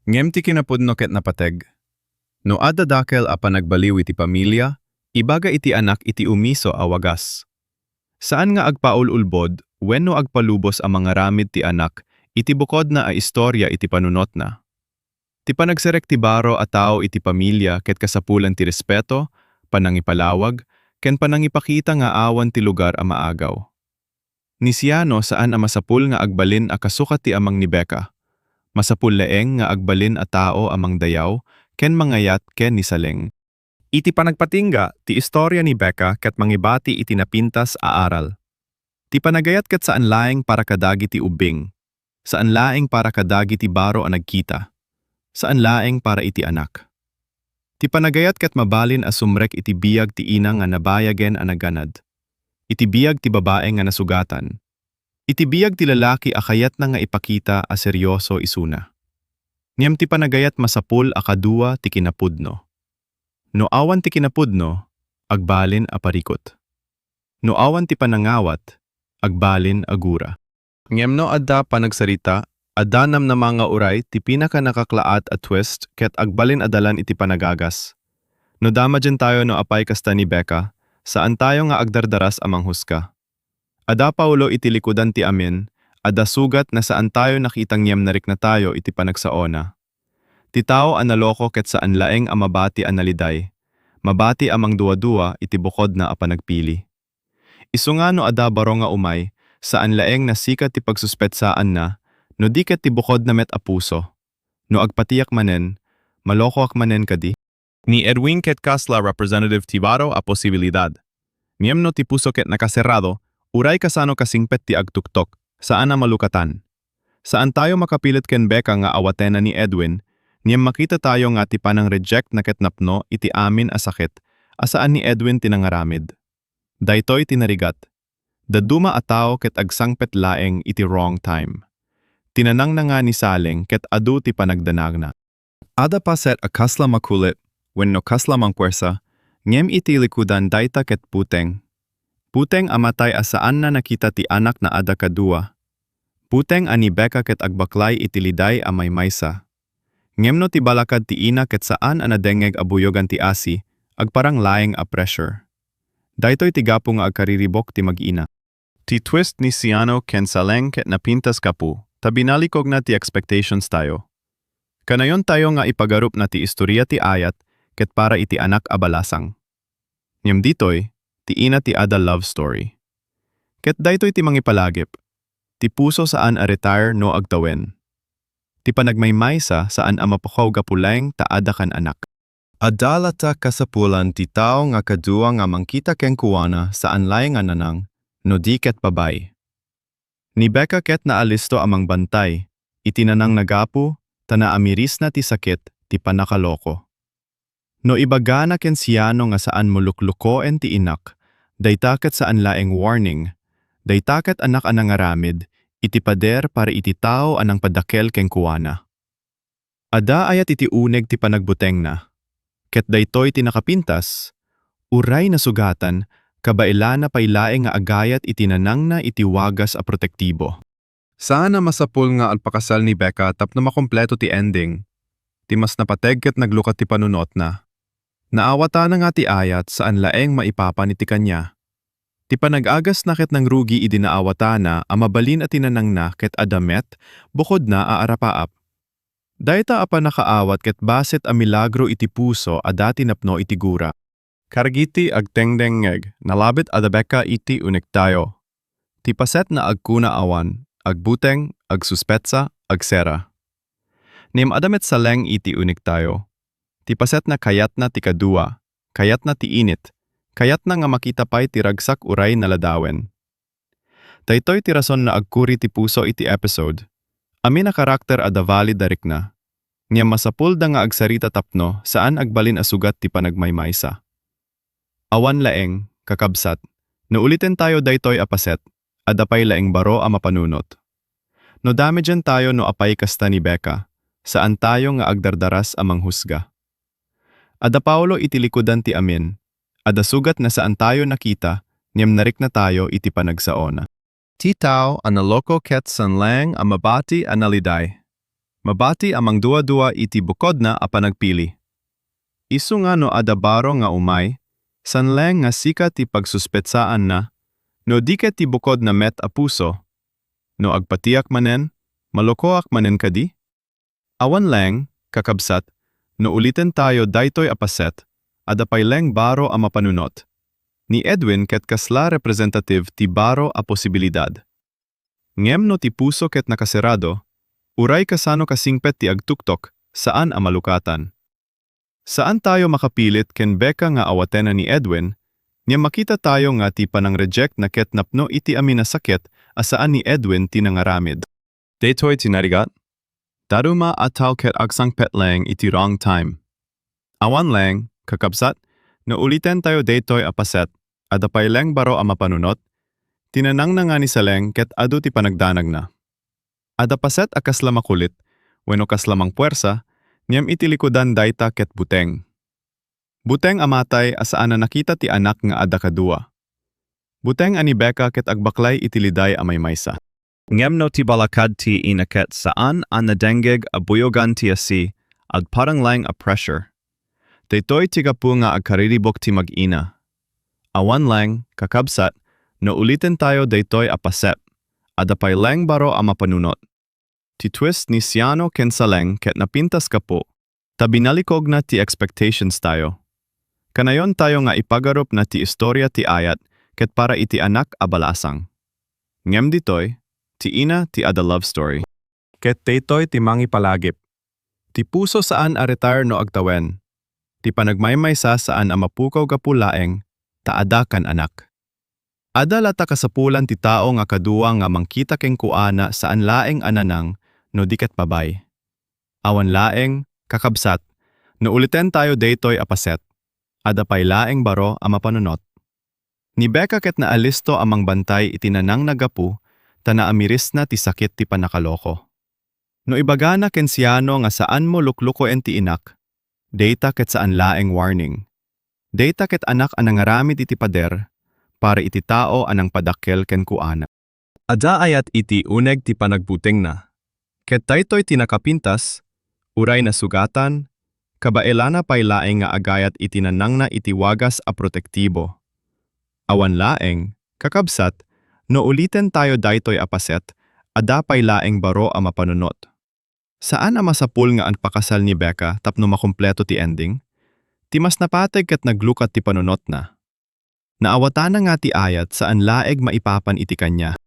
Ngem ti kinapudno ket napateg. No adda dakkel a panagbaliw iti pamilia, ibaga iti anak iti umiso a wagas. Saan nga agpaul-ulbod wenno agpalubos a mangaramid ti anak iti bukodna a istoria iti panunotna. Ti panagserrek ti baro a tao iti pamilia ket kasapulan ti respeto, panangipalawag, ken panangipakita nga awan ti lugar a maagaw. Ni Ciano, saan a masapul nga agbalin a kasukat ti amang ni Becca. Masapul laeng nga agbalin a tao a mangdayaw ken mangayat ken ni Saleng. Iti panagpatingga ti istoria ni Becca ket mangibati iti napintas a aral. Ti panagayat ket saan laeng para kadagiti ubbing. Saan laeng para kadagiti baro a nagkita. Saan laeng para iti anak. Ti panagayat ket mabalin a sumrek iti biag ti ina nga nabayagen a naganad. Iti biag ti babae nga nasugatan. Iti biag ti lalaki a kayatna nga ipakita a serioso isuna. Ngem ti panagayat masapul a kadua ti kinapudno. No awan ti kinapudno, agbalin a parikut. No awan ti panangawat, agbalin a gura. Ngem no adda panagsarita, adda namnama nga uray ti pinakanakaklaat a twist ket agbalin a dalan iti panagagas. No damagen tayo no apay kasta ni Becca, saan tayo nga agdardaras a manghusga. Adda Paolo iti likudan ti amin, adda sugat na saan tayo nakita ngem nariknatayo iti panagsaona. Ti tao a naloko ket saan laeng a mabati a naliday, mabati a mangduadua iti bukodna a panagpili. Isu nga no adda baro nga umay, saan laeng a sika ti pagsuspetsaanna, no di ket ti bukodna met a puso. No agpatiak manen, malokoak manen kadi? Ni Edwin ket kasla representative ti baro a posibilidad. Ngem no ti puso ket nakaserrado, uray kasano kasingpet ti agtuktok, saan a malukatan. Saan tayo makapilit ken Becca nga awatena ni Edwin, ngem makita tayo nga ti panang-reject na ket napno iti amin a sakit a saan ni Edwin ti nangaramid. Daytoy ti narigat. Dadduma a tao ket agsangpet laeng iti wrong time. Ti nanangna nga ni Saleng ket adu ti panagdanagna. Adda paset a kasla makulit, wenno kasla mangpuersa, ngem iti likudan dayta ket buteng. Buteng a matay a saanna nakita ti anakna a kadua. Buteng a ni Becca ket agbaklay iti liday a maymaysa. Ngem no ti balakad ti ina ket saan a nadengngeg a buyogan ti asi, agparang laeng a pressure. Daytoy ti gapu nga agkariribuk ti mag-ina. Ti twist ni Ciano ken Saleng ket napintas gapu ta binalikogna ti expectations tayo. Kanayon tayo nga ipagarupna ti istoria ti ayat ket para iti anak a balasang. Ngem ditoy, ti ina ti adda love story. Ket daytoy ti mangipalagip, ti puso saan a retire no agtawen. Ti panagmaymaysa saan a mapukaw gapu laeng ta adda kan anak. Adda latta kasapulan ti tao nga kadua nga mangkita kenkuana saan laeng a nanang, no di ket babai. Ni Becca ket naalisto a mangbantay iti nanangna gapu ta naamirisna ti sakit ti pannakaloko. No ibagana ken Ciano nga saan mo luklukoen ti inak, dayta ket saan laeng warning, dayta ket anak a nangaramid iti pader para iti tao a nangpadakkel kenkuana. Adda ayat iti uneg ti panagbutengna. Ket daytoy ti nakapintas, uray nasugatan, kabaelana pay laeng nga agayat iti nanangna iti wagas a protektibo. Saan a masapul nga agpakasal ni Becca tapno makompleto ti ending. Ti mas napateg ket naglukat ti panunotna. Naawatana nga ti ayat saan laeng maipapan iti kania. Ti panag-agasna ket nangrugi idi naawatana a mabalin a ti nanangna ket adda met bukodna a arapaap. Dayta a pannakaawat ket bassit a milagro iti puso a dati napno iti gura. Kadagiti agdengdengngeg, nalabit a da Becca iti unegtayo. Ti pasetna agkuna awan, agbuteng, agsuspetsa, agserra. Ngem adda met Saleng iti unegtayo. Ti pasetna kayatna ti kadua, kayatna ti init, kayatna nga makita pay ti ragsak uray naladawen. Daytoy ti rason nga agkuri ti puso iti episode. Amin a karakter adda valid a rikna. Ngem masapulda nga agsarita tapno saan agbalin a sugat ti panagmaymaysa. Awan laeng, kakabsat, no uliten tayo daytoy a paset, adda pay laeng baro a mapanunot. No damagen tayo no apay kasta ni Becca, saan tayo nga agdardaras a manghusga. Adda Paolo iti likudan ti amin, adda sugat nga saan tayo nakita, ngem narikna tayo iti panagsaona. Ti tao a naloko ket saan laeng a mabati a naliday. Mabati a mangduadua iti bukodna a panagpili. Isu nga no adda baro nga umay, saan laeng nga sika ti pagsuspetsaanna, no di ket ti bukodna met a puso. No agpatiak manen, malokoak manen kadi? Awan laeng, kakabsat, no uliten tayo daytoy a paset, adda pay laeng baro a mapanunot. Ni Edwin ket kasla representative ti baro a posibilidad. Ngem no ti puso ket nakaserado, uray kasano kasingpet ti agtuktok, saan a malukatan. Saan tayo makapilit ken Becca nga awatenna ni Edwin, ngem makita tayo nga ti panang-reject na ket napno iti amin a sakit a saan ni Edwin ti nangaramid. Daytoy ti narigat, dadduma a tao ket agsangpet laeng iti wrong time. Awan laeng, kakabsat, no uliten tayo daytoy a paset, adda pay laeng baro a mapanunot, ti nanangna nga ni Saleng ket adu ti panagdanagna. Adda paset a kasla makulit, wenno kasla mangpuersa, ngem iti likudan dayta ket buteng. Buteng a matay a saan a nakita ti anak nga adda kadua. Buteng a ni Becca ket agbaklay iti liday a maymaysa. Ngem no ti balakad ti ina ket saan a nadengngeg a buyogan ti asi, agparang laeng a pressure. Daytoy ti gapu nga agkariribuk ti mag-ina. Awan laeng, kakabsat, no uliten tayo daytoy a paset, adda pay laeng baro a mapanunot. Ti twist ni Siano ken Saleng ket napintas gapu ta binalikogna ti expectations tayo. Kanayon tayo nga ipagarup na ti istoria ti ayat ket para iti anak a balasang. Ngem ditoy, ti ina ti adda love story. Ket daytoy ti mangipalagip. Ti puso saan a retire no agtawen. Ti panagmaymaysa saan a mapukaw gapu laeng ta adda kan anak. Adda latta kasapulan ti tao nga kadua nga mangkita kenkuana saan laeng a nanang no di ket pabay. Awan laeng, kakabsat, no uliten tayo daytoy a paset, adda pay laeng baro a mapanunot. Ni Becca ket naalisto a mangbantay iti nanangna gapu ta naamirisna ti sakit ti pannakaloko. No ibagana ken Siano nga saanmo luklukoen ti inak, dayta ket saan laeng warning. Dayta ket anak a nangaramid iti pader para iti tao a nangpadakkel kenkuana. Adda ayat iti uneg ti panagbutengna. Ket daytoy ti nakapintas, uray nasugatan, kabaelana pay laeng nga agayat iti nanangna iti wagas a protektibo. Awan laeng, kakabsat, no uliten tayo daytoy a paset, adda pay laeng baro a mapanunot. Saan a masapul nga agpakasal ni Becca tapno makumpleto ti ending? Ti mas napateg ket naglukat ti panunotna. Naawatanna nga ti ayat saan laeng maipapan iti kaniana.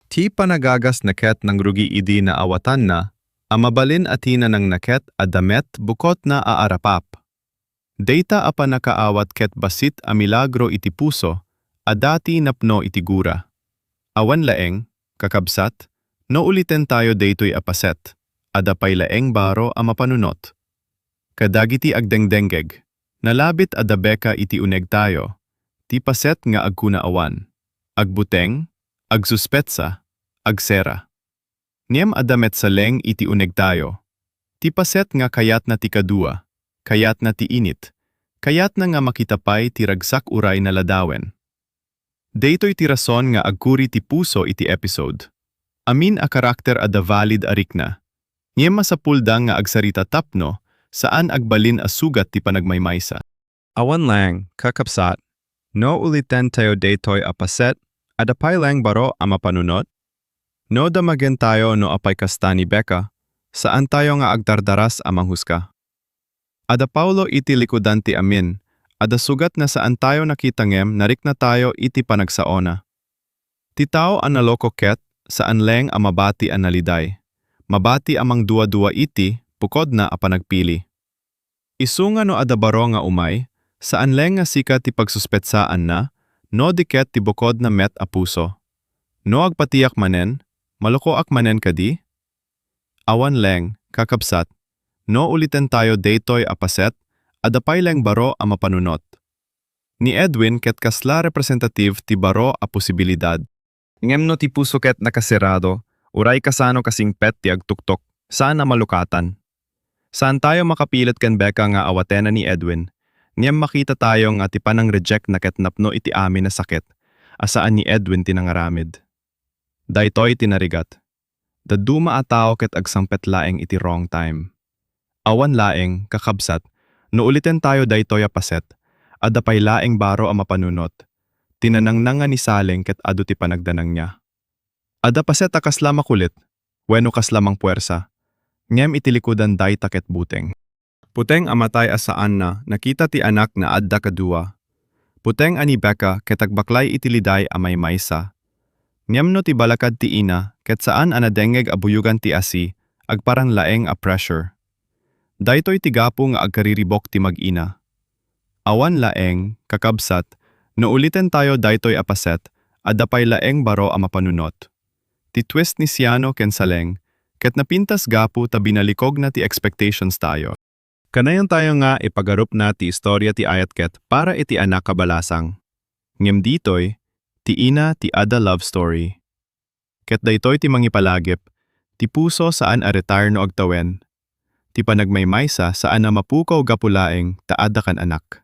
Ti panagagasna ket nangrugi idi naawatanna a mabalin a ti nanangna ket adda met bukotna a arapap. Dayta a pannakaawat ket bassit a milagro iti puso a dati napno iti gura. Awan laeng, kakabsat, no uliten tayo daytoy a paset, adda pay laeng baro a mapanunot. Kadagiti agdengdengngeg, nalabit adda Becca iti uneg tayo, ti paset nga agkuna awan, agbuteng, agsuspetsa, agsera. Ngem adda met Saleng iti uneg tayo. Ti paset nga kayatna ti kadua, kayatna ti init, kayatna nga makita pay ti ragsak uray naladawen. Daytoy ti rason nga agkuri ti puso iti episode. Amin a karakter adda valid a rikna. Ngem masapulda nga agsarita tapno saan agbalin a sugat ti panagmaymaysa. Awan laeng, kakabsat, no uliten tayo daytoy a paset, adda pay laeng baro a mapanunot? No damagen tayo no apay kasta ni Becca, saan tayo nga agdardaras a manghusga. Adda Paolo iti likudan ti amin, adda sugat nga saan tayo nakita ngem narikna tayo iti panagsaona. Ti tao a naloko ket saan laeng a mabati a naliday. Mabati a mangduadua iti pukodna a panagpili. Isu nga no adda baro nga umay, saan laeng nga sika ti pagsuspetsaanna, no di ket ti bukodna met a puso. No agpatiak manen, malokoak manen kadi? Awan laeng, kakabsat, no uliten tayo daytoy a paset, adda pay laeng baro a mapanunot. Ni Edwin ket kasla representative ti baro a posibilidad. Ngem no ti puso ket nakasirado, uray kasano kasingpet ti agtuktok, saan a malukatan. Saantayo makapilit ken Becca nga awatenna ni Edwin, ngem makitatayo nga ti panang-reject na ket napno iti amin a sakit a saan ni Edwin ti nangaramid. Daytoy ti narigat. Dadduma a tao ket agsangpet laeng iti wrong time. Awan laeng, kakabsat, no ulitentayo daytoy a paset, adda pay laeng baro a mapanunot. Ti nanangna nga ni Saleng ket adu ti panagdanagna. Adda paset a kasla makulit, wenno kasla mangpuersa, ngem iti likudan dayta ket buteng. Buteng a matay a saanna nakita ti anak na adda kadua. Buteng a ni Becca ket agbaklay iti liday a maymaysa. Ngem no ti balakad ti ina ket saan a nadengngeg a buyogan ti asi, agparang laeng a pressure. Daytoy ti gapu nga agkariribuk ti mag-ina. Awan laeng, kakabsat, no ulitentayo daytoy a paset, adda pay laeng baro a mapanunot. Ti twist ni Siano ken Saleng, ket napintas gapu ta binalikogna ti expectations tayo. Kanayontayo nga ipagarupna ti istorya ti ayat ket para iti anak a balasang. Ngem ditoy, ti ina ti adda love story. Ket daytoy ti mangipalagip, ti puso saan a retire no agtawen. Ti panagmaymaysa saan a mapukaw gapu laeng ta adda kan anak.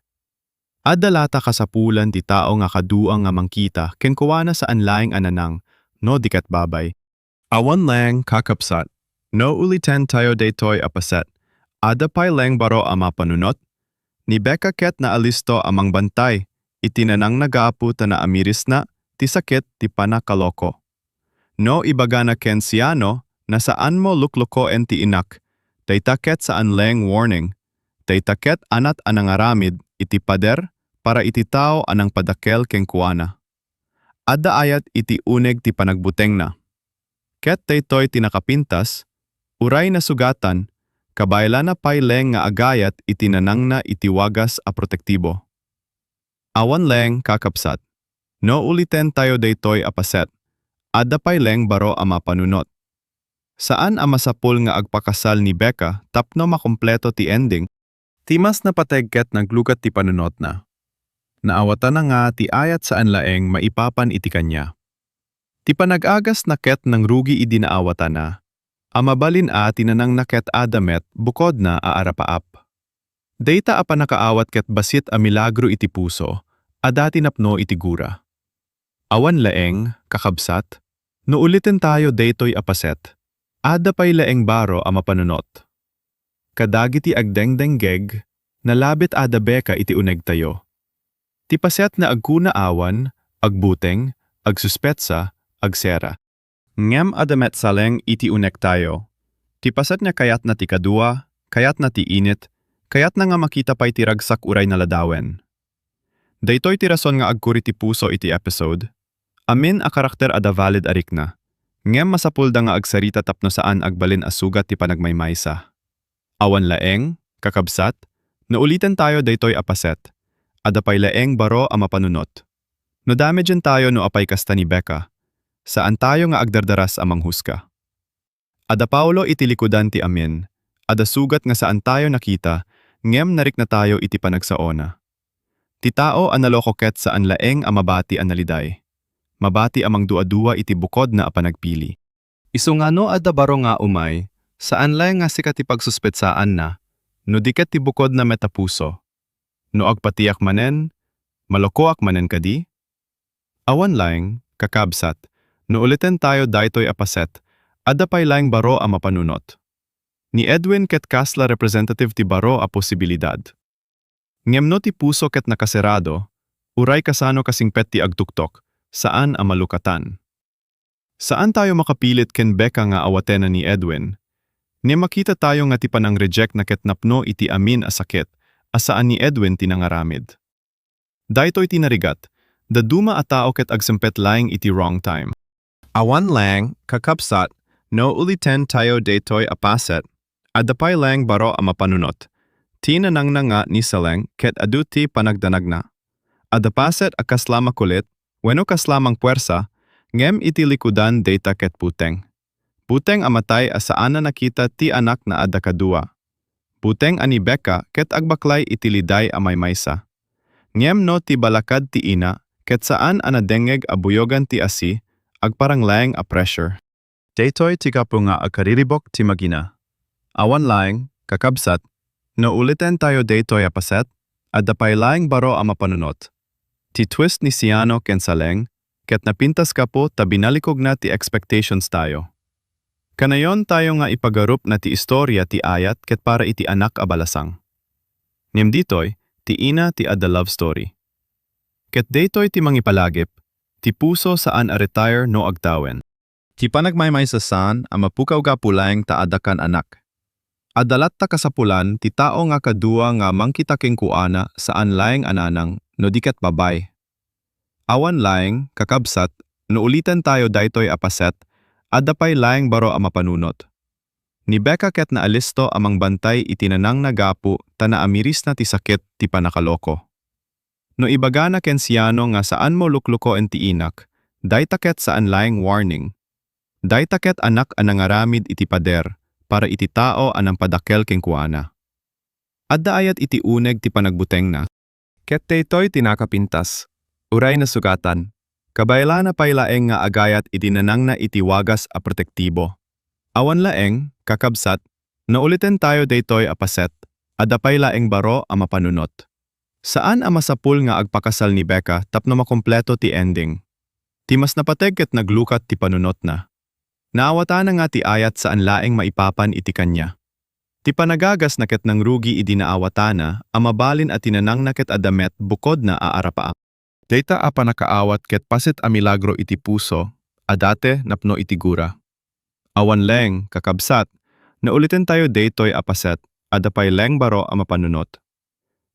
Adda latta kasapulan ti tao nga kadua nga mangkita kenkuana saan laeng a nanang no di ket babay. Awan laeng, kakabsat, no ulitentayo daytoy a paset, adda pay laeng baro a mapanunot. Ni Becca ket naalisto a mangbantay iti nanangna gapu ta naamirisna ti sakit ti pannakaloko. No ibagana ken Siano, na saanmo luklukoen ti inak, dayta ket saan laeng warning, dayta ket anat a nangaramid iti pader para iti tao a nangpadakkel kenkuana. Adda ayat iti uneg ti panagbutengna. Ket daytoy ti nakapintas, uray nasugatan, kabaelana pay laeng nga agayat iti nanangna iti wagas a protektibo. Awan laeng, kakabsat, no ulitentayo daytoy a paset, adda pay laeng baro a mapanunot. Saan a masapul nga agpakasal ni Becca tapno makompleto ti ending. Ti mas napateg ket naglugat ti panunotna. Naawatanna nga ti ayat saan laeng maipapan iti kaniana. Ti panag-agasna ket nangrugi idi naawatanna a mabalin a ti nanangna ket adda met bukodna a arapaap. Dayta a pannakaawat ket bassit a milagro iti puso a dati napno iti gura. Awan laeng, kakabsat, no ulitentayo daytoy a paset, adda pay laeng baro a mapanunot. Kadagiti agdengdenggeg, nalabit a da Becca iti unegtayo. Ti paset nga agkuna awan, agbuteng, agsuspetsa, agsera. Ngem adda met Saleng iti unegtayo. Ti paset nga kayatna ti kadua, kayatna ti init, kayatna nga makita pay ti ragsak uray naladawen. Daytoy ti rason nga agkuri ti puso iti episode. Amin a karakter adda valid a rikna. Ngem masapulda nga agsarita tapno saan agbalin a sugat ti panagmaymaysa. Awan laeng, kakabsat, no ulitentayo daytoy a paset, adda pay laeng baro a mapanunot. No damagentayo no apay kasta ni Becca, saantayo nga agdardaras a manghusga. Adda Paolo iti likudan ti amin, adda sugat nga saantayo nakita, ngem nariknatayo iti panagsaona. Ti tao a naloko ket saan laeng a mabati a naliday. Mabati a mangduadua iti bukodna a panagpili. Isu nga no adda baro nga umay, saan laeng nga sika ti pagsuspetsaanna, no di ket ti bukodna met a puso. No agpatiak manen, malokoak manen kadi? Awan laeng, kakabsat, no ulitentayo daytoy a paset, adda pay laeng baro a mapanunot. Ni Edwin ket kasla representative ti baro a posibilidad. Ngem no ti puso ket nakasirado, uray kasano kasingpet ti agtuktok, saan a malukatan. Saantayo makapilit ken Becca nga awatenna ni Edwin. Ngem makitatayo nga ti panang-rejectna ket napno iti amin a sakit a saan ni Edwin ti nangaramid. Daytoy ti narigat, dadduma a tao ket agsempet laeng iti wrong time. Awan laeng, kakabsat, no ulitentayo daytoy a paset, adda pay laeng baro a mapanunot. Ti nanangna nga ni Saleng ket adu ti panagdanagna. Adda paset a kasla makulit, wenno kasla mangpuersa, ngem iti likudan dayta ket buteng. Buteng a matay a saan a nakita ti anakna adda kadua. Buteng a ni Becca ket agbaklay iti liday a maymaysa. Ngem no ti balakad ti ina ket saan a nadengngeg a buyogan ti asi, agparang laeng a pressure. Daytoy ti gapu nga agkariribuk ti magina. Awan laeng, kakabsat, no uliten tayo daytoy a paset, adda pay laeng baro a mapanunot. Ti twist ni Siano ken Saleng, ket napintas gapu ta binalikogna ti expectations tayo. Kanayon tayo nga ipagarup na ti istorya ti ayat ket para iti anak a balasang. Ngem ditoy, ti ina ti adda love story. Ket daytoy ti mangipalagip, ti puso saan a retire no agtawen. Ti panagmaymaysa saan a mapukaw gapu laeng ta adda kan anak. Adda latta kasapulan ti tao nga kadua nga mangkita kenkuana saan laeng a nanang no di ket babbai. Awan laeng, kakabsat, no uliten tayo daytoy a paset, adda pay laeng baro a mapanunot. Ni Becca ket naalisto a mangbantay iti nanangna gapu ta naamirisna ti sakit ti pannakaloko. No ibagana ken Siano nga saanmo luklukoen ti inak, dayta ket saan laeng warning. Dayta ket anak a nangaramid iti pader para iti tao a nangpadakkel kenkuana. Adda ayat iti uneg ti panagbutengna. Ket daytoy ti nakapintas, uray nasugatan, kabaelana pay laeng nga agayat iti nanangna iti wagas a protektibo. Awan laeng, kakabsat, no uliten tayo daytoy a paset, adda pay laeng baro a mapanunot. Saan a masapul nga agpakasal ni Becca tapno makompleto ti ending. Ti mas napateg ket naglukat ti panunotna. Naawatana nga ti ayat saan laeng maipapan iti kania. Ti panagagasna ket nangrugi idi naawatana a mabalin a ti nanangna ket adda met bukodna a arapaap. Dayta a pannakaawat ket paset a milagro iti puso a date napno iti gura. Awan laeng, kakabsat, no uliten tayo daytoy a paset, adda pay laeng baro a mapanunot.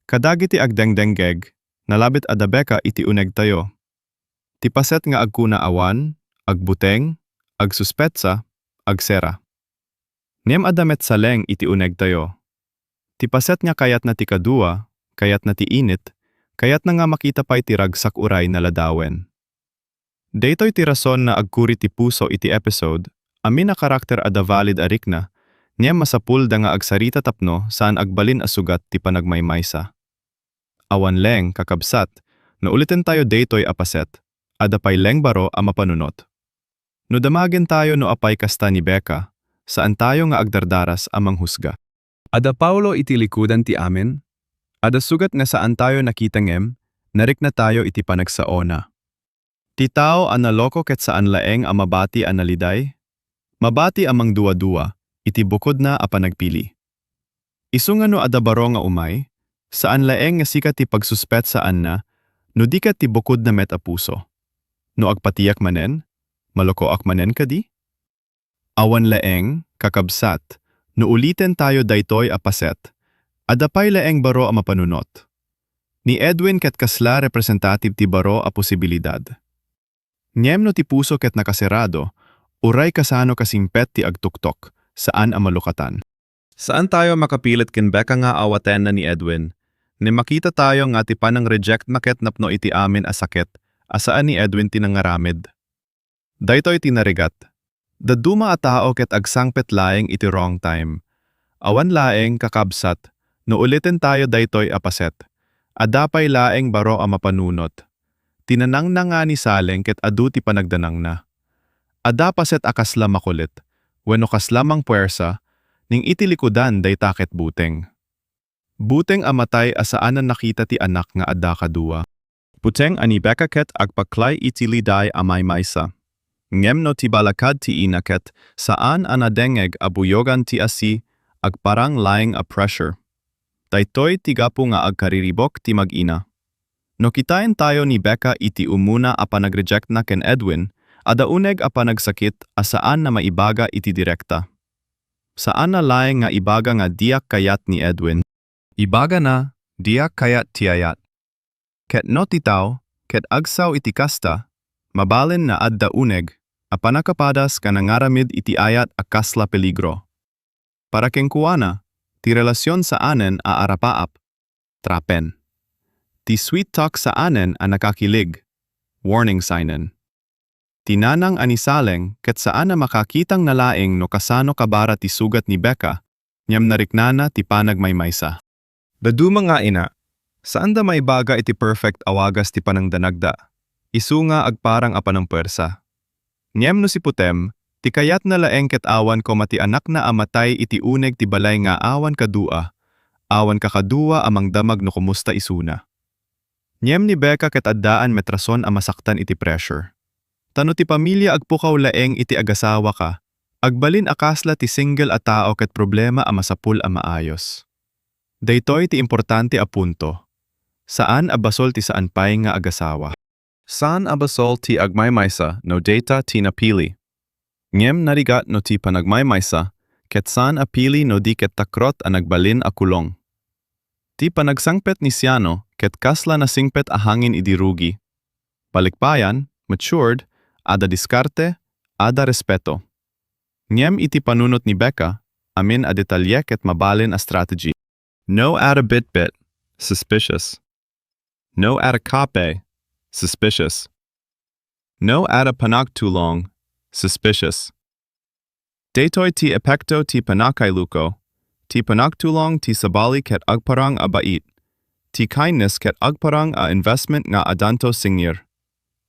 Kadagiti agdengdenggeg, nalabit a da Becca iti unegtayo. Ti paset nga agkuna awan, agbuteng, agsuspetsa, agsera. Ngem adda met Saleng iti unegtayo. Ti paset nga kayatna ti kadua, kayatna ti init, kayatna nga makita pay ti ragsak uray naladawen. Daytoy ti rason nga agkuri ti puso iti episode, amin a karakter adda valid a rikna, ngem masapulda nga agsarita tapno saan agbalin a sugat ti panagmaymaysa. Awan laeng, kakabsat, no uliten tayo daytoy a paset, adda pay laeng baro a mapanunot. No damagen tayo no apay kasta ni Becca, saan tayo nga agdardaras a manghusga. Adda Paolo iti likudan ti amin, adda sugat nga saan tayo nakita ngem, narikna tayo iti panagsaona. Ti tao a naloko ket saan laeng a mabati a naliday, mabati a mangduadua iti bukodna a panagpili. Isu nga no adda baro nga umay, saan laeng nga sika ti pagsuspetsaanna no di ket ti bukodna met a puso. No agpatiak manen, malokoak manen kadi? Awan laeng, kakabsat, no uliten tayo daytoy a paset, adda pay laeng baro a mapanunot. Ni Edwin ket kasla representative ti baro a posibilidad. Ngem no ti puso ket nakaserado, uray kasano kasimpet ti agtuktok, saan a malukatan. Saan tayo makapilit ken Becca nga awatenna ni Edwin, ngem makita tayo nga ti panang-rejectna ket napno iti amin a sakit a saan ni Edwin ti nangaramid. Daytoy ti narigat. Dadduma a tao ket agsangpet laeng iti wrong time. Awan laeng, kakabsat, no uliten tayo daytoy a paset, adda pay laeng baro a mapanunot. Ti nanangna nga ni Saleng ket adu ti panagdanangna. Adda paset a kasla makulit, wenno kasla mangpuersa, ngem iti likudan dayta ket buteng. Buteng a matay a saan a nakita ti anak nga adda kadua. Buteng a ni Becca ket agpaklay iti liday a maymaysa. Ngem no ti balakad ti ina ket saan a nadengngeg a buyogan ti asi, agparang laeng a pressure. Daytoy ti gapu nga agkariribuk ti mag-ina. No kitaen tayo ni Becca iti umuna a panag-rejectna ken Edwin, adda uneg a panagsakit a saan a maibaga iti direkta. Saanna laeng nga ibaga nga diak kayat ni Edwin. Ibagana, diak kayat ti ayat. Ket no ti tao ket agsao iti kasta, mabalin nga adda uneg a pannakapadas nga nangaramid iti ayat a kasla peligro. Para kenkuana, ti relasion saanen a arapaap, trapen. Ti sweet talk saanen a nakakilig, warning signen. Ti nanang a ni Saleng ket saan a makakitang nalaing no kasano kabara ti sugat ni Becca, ngem nariknana ti panagmaymaysa. Dadduma nga ina, saanda maibaga iti perfect a wagas ti panangdanagda, isu nga agparang a panangpuersa. Ngem no siputem, ti kayatna laeng ket awan koma ti anakna a matay iti uneg ti balay nga awan kadua, awan kakadua a mangdamag no kumusta isuna. Ngem ni Becca ket addaan met rason a masaktan iti pressure. Ta no ti pamilia agpukaw laeng iti agasawaka, agbalin a kasla ti single a tao ket problema a masapul a maayos. Daytoy ti importante a punto. Saan a basol ti saan pay nga agasawa. Saan a basol ti agmaymaysa no dayta ti napili. Ngem narigat no ti panagmaymaysa ket saan a pili no di ket takrot a nagbalin a kulong. Ti panagsangpet ni Ciano ket kasla nasingpet a hangin idi rugi. Balikbayan, matured, adda diskarte, adda respeto. Ngem iti panunot ni Becca, amin a detalye ket mabalin a strategy. No adda bitbit, suspicious. No adda kape, suspicious. No adda panagtulong, suspicious. Daytoy ti epekto ti pannakailuko, ti panagtulong ti sabali ket agparang a bait, ti kindness ket agparang a investment nga addanto singir.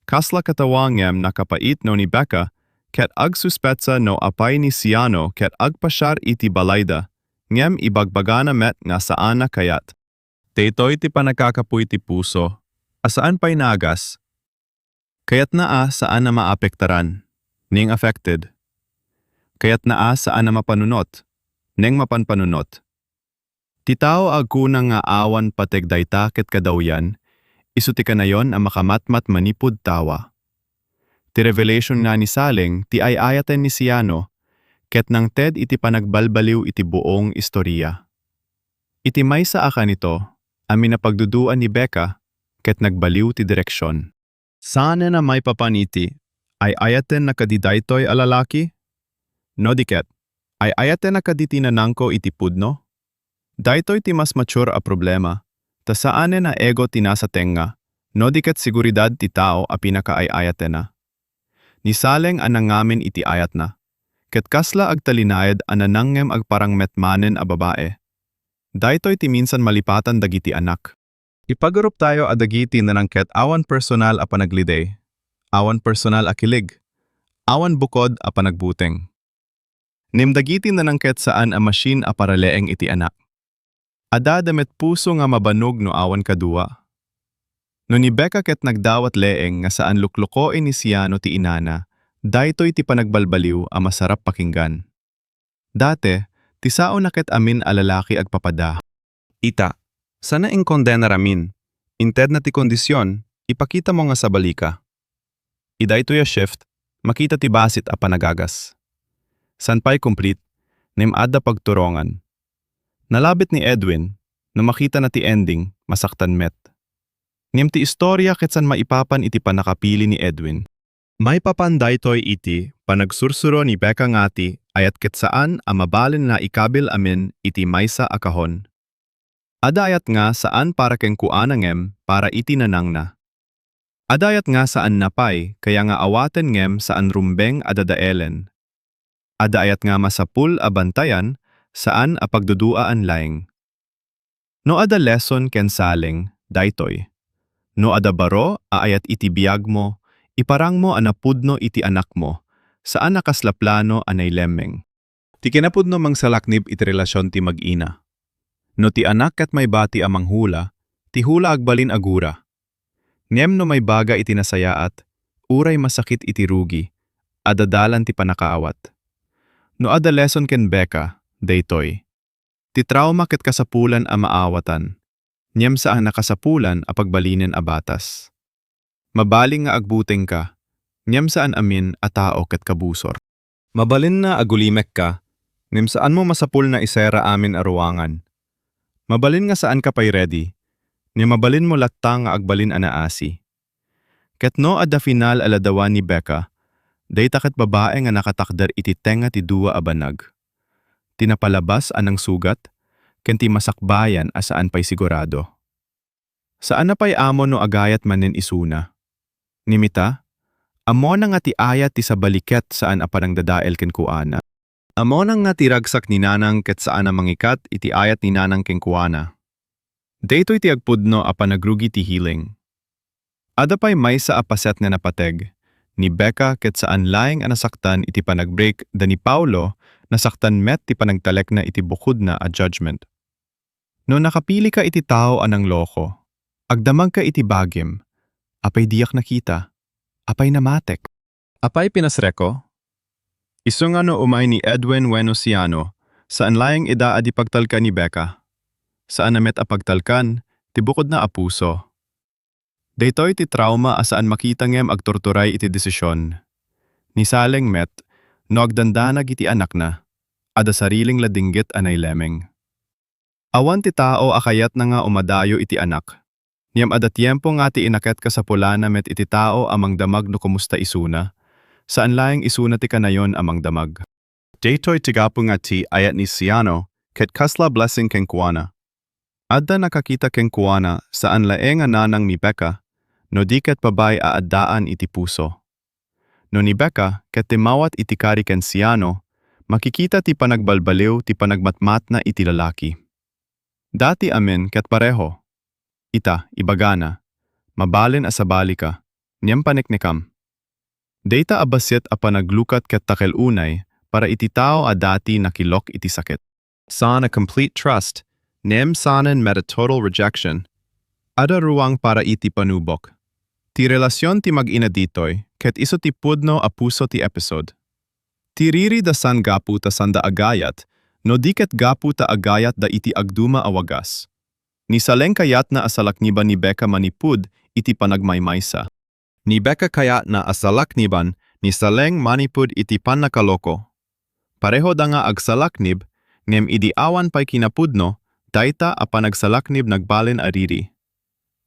Kasla katawa ngem nakapait no ni Becca ket agsuspetsa no apay ni Ciano ket agpasiar iti balayda, ngem ibagbagana met nga saan a kayat. Daytoy ti pannakakapuy ti puso, a saan pay naagas. Kayatna a saan a maapektaran, neng affected. Kayatna a saan a mapanunot, neng mapanpanunot. Ti tao a agkuna nga awan pateg dayta ket kadawyan, isu ti kanayon a makamatmat manipud tawa. Ti revelation nga ni Saleng ti ay-ayaten ni Ciano, ket nangted iti panagbalbaliw iti buong istorya. Iti maysa a kanito, amin a pagduduan ni Becca, ket nagbaliw ti direksion. Saanen a maipapan iti, ay-ayatenna kadi daytoy a lalaki? No di ket, ay-ayatenna kadi ti nanangko iti pudno? Daytoy ti mas mature a problema, ta saanen a ego ti nasa tengnga, no di ket seguridad ti tao a pinakaay-ayatenna. Ni Saleng a nangamin iti ayatna, ket kasla agtalinaed a nanangngem agparang met manen a babae. Daytoy ti minsan malipatan dagiti anak. Ipagaruptayo a dagiti nanang ket awan personal a panaglidey, awan personal a kilig, awan bukod a panagbuteng. Ngem dagiti nanang ket saan a machine a para laeng iti anak. Adda da met puso nga mabannog no awan kadua. No ni Becca ket nagdawat laeng nga saan luklukoen ni Ciano ti inana, daytoy ti panagbalbaliw a masarap pakinggan. Date, ti saona ket amin a lalaki agpapada. Ita, saan a inkondenar amin, intedna ti kondision, ipakitamo nga sabalika. Idaytoy a shift, makita ti bassit a panagagas. Saan pay complete, ngem adda pagturongan. Nalabit ni Edwin, no makitana ti ending, masaktan met. Ngem ti istorya ket saan maipapan iti pannakapili ni Edwin. Maipapan daytoy iti panagsursuro ni Becca nga ti ayat ket saan a mabalin nga ikabil amin iti maysa a kahon. Adda ayat nga saan para kenkuana ngem para iti nanangna. Adda ayat nga saan napay kaya nga awaten ngem saan rumbeng a dadaelen. Adda ayat nga masapul a bantayan, saan a pagduduaan laeng. No adda lesson ken Saleng, daytoy. No adda baro a ayat iti biagmo, iparangmo a napudno iti anakmo, saan a kasla plano a nailemmeng. Ti kinapudno mangsalaknib iti relasion ti mag-ina. No ti anak ket maibati a manghula, ti hula agbalin a gura. Ngem no maibaga iti nasayaat, uray masakit iti rugi, adda dalan ti pannakaawat. No adda lesson ken Becca, daytoy. Ti trauma ket kasapulan a maawatan, ngem saan a kasapulan a pagbalinen a batas. Mabalin nga agbutengka, ngem saan amin a tao ket kabusor. Mabalin nga agulimekka, ngem saanmo masapul nga isera amin a ruangan. Mabalin nga saanka pay ready, ngem mabalinmo latta nga agbalin a naasi. Ket no adda final a ladawan ni Becca, dayta ket babae nga nakatakder iti tengnga ti dua a banag. Ti napalabas a nangsugat, ken ti masakbayan a saan pay sigurado. Saan a pay ammo no agayat manen isuna. Ngem ita, ammona nga ti ayat ti sabali ket saan a panangdadael kenkuana. Ammona nga ti ragsak ni Nanang ket saan a mangikat iti ayat ni Nanang kenkuana. Daytoy ti agpudno a panagrugi ti healing. Adda pay maysa a paset nga napateg, Ni Becca ket saan laeng a nasaktan iti panag-break da ni Paolo, nasaktan met ti panagtalekna iti bukodna a judgment. No nakapilika iti tao a nangloko, agdamagka iti bagim, apay diak nakita? Apay namatek? Apay pinasreko? Isu nga no umay ni Edwin wenno Ciano, saan laeng ida a di pagtalkan ni Becca. Saan a met a pagtalkan ti bukodna a puso. Daytoy ti trauma a saan makita ngem agturturay iti desisyon. Ni Saleng met, no agdandanag iti anakna, adda sariling ladinggit a nailemeng. Awan ti tao a kayatna nga umadayo iti anak. Ngem adda tiempo nga ti inaket kasapulana met iti tao a mangdamag no kumusta isuna. Saan laeng isuna ti kanayon a mangdamag. Daytoy ti gapu nga ti ayat ni Ciano ket kasla blessing kenkuana. Adda nakakita kenkuana saan laeng a nanang ni Becca, no di ket babai a addaan iti puso. No ni Becca ket timmawat iti kari ken Ciano, makikita ti panagbalbaliw ti panagmatmatna iti lalaki. Dati amin ket pareho. Ita, ibagana, mabalin a sabalika, ngem paneknekam. Dayta a bassit a panaglukat ket takel unay para iti tao a dati nakilok iti sakit. Saan a complete trust, ngem saanen met a total rejection. Adda ruang para iti panubok. Ti relasion ti mag-ina ditoy, ket isu ti pudno a puso ti episode. Ti riri da saan gapu ta saanda agayat, no di ket gapu ta agayatda iti agduma a wagas. Ni Saleng kayatna a salakniban ni Becca manipud iti panagmaymaysa. Ni Becca kayatna a salakniban ni Saleng manipud iti pannakaloko. Parehoda nga agsalaknib, ngem idi awan pay kinapudno, dayta a panagsalaknib nagbalin a riri.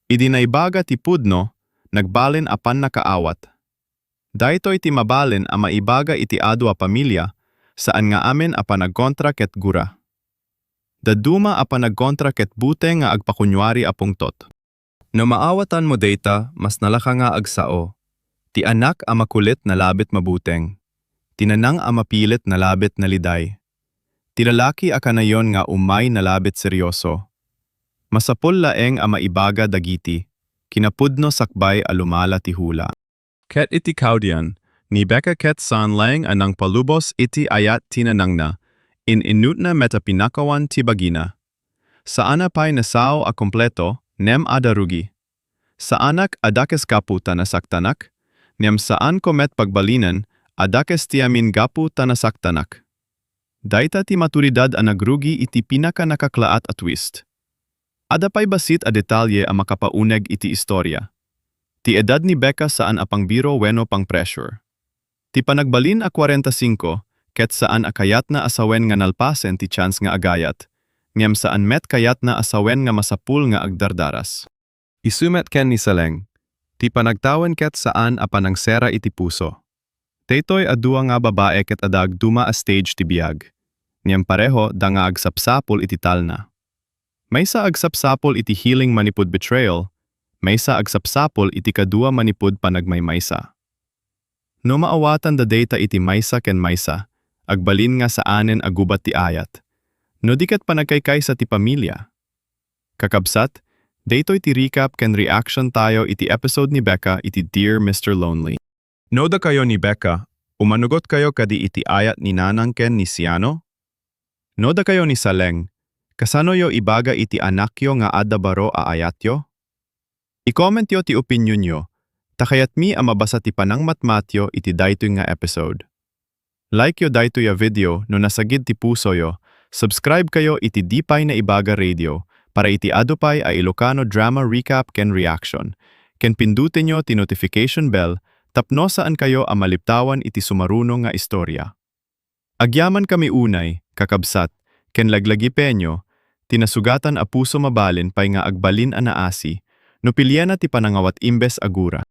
Idi naibaga ti pudno, nagbalin a pannakaawat. Daytoy ti mabalin a maibaga iti adu a pamilia, saan nga amin a panagkontra ket gura. Dadduma a panagkontra ket buteng nga agpakunyari a pungtot. No maawatanmo dayta, mas nalaka nga agsao. Ti anak a makulit nalabit mabuteng. Ti nanang a mapilit nalabit naliday. Ti lalaki a kanayon nga umay nalabit serioso. Masapul laeng a maibaga dagiti kinapudno sakbay a lumala ti hula. Ket iti kaudian, ni Becca ket saan laeng a nangpalubos iti ayat ti nanangna, in-inutna met a pinakawan ti bagina. Saan a pay nasao a kompleto, ngem adda rugi. Saanak a dakes gapu ta nasaktanak, ngem saanko met pagbalinen a dakes ti amin gapu ta nasaktanak. Dayta ti maturidad a nagrugi iti pinakanakaklaat a twist. Adda pay bassit a detalye a makapauneg iti istoria. Ti edad ni Becca saan a pangbiro wenno pang-pressure. Ti panagbalin a kwarenta singko ket saan a kayatna a sawen nga nalpasen ti chance nga agayat, ngem saan met kayatna a sawen nga masapul nga agdardaras. Isu met ken ni Saleng, ti panagtawen ket saan a panangsera iti puso. Daytoy a dua nga babae ket adda agduma a stage ti biag, ngem pareho da nga agsapsapul iti talna. Maysa agsapsapul iti healing manipud betrayal, maysa agsapsapul iti kadua manipud panagmaymaysa. No maawatan da dayta iti maysa ken maysa, agbalin nga saanen a gubat ti ayat. No di ket panagkaykaysa ti pamilia. Kakabsat, daytoy ti recap ken reaction tayo iti episode ni Becca iti Dear Mister Lonely. No dakayo ni Becca, umanugotkayo kadi iti ayat ni Nanang ken ni Ciano? No dakayo ni Saleng, kasanoyo ibaga iti anakyo nga adda baro a ayatyo? I-commentyo ti opinionyo, ta kayatmi a mabasa ti panangmatmatyo iti daytoy nga episode. Likeyo daytoy a video no nasagid ti pusoyo, subscribe kayo iti Di Pay Naibaga Radio para iti adu pay a Ilocano drama recap ken reaction, ken pindutenyo ti notification bell tapno saankayo a maliptawan iti sumaruno nga istorya. Agyamankami unay, kakabsat, ken laglagipenyo ti nasugatan a puso. Mabalin pay nga agbalin a naasi no pilienna ti panangawat imbes a gura.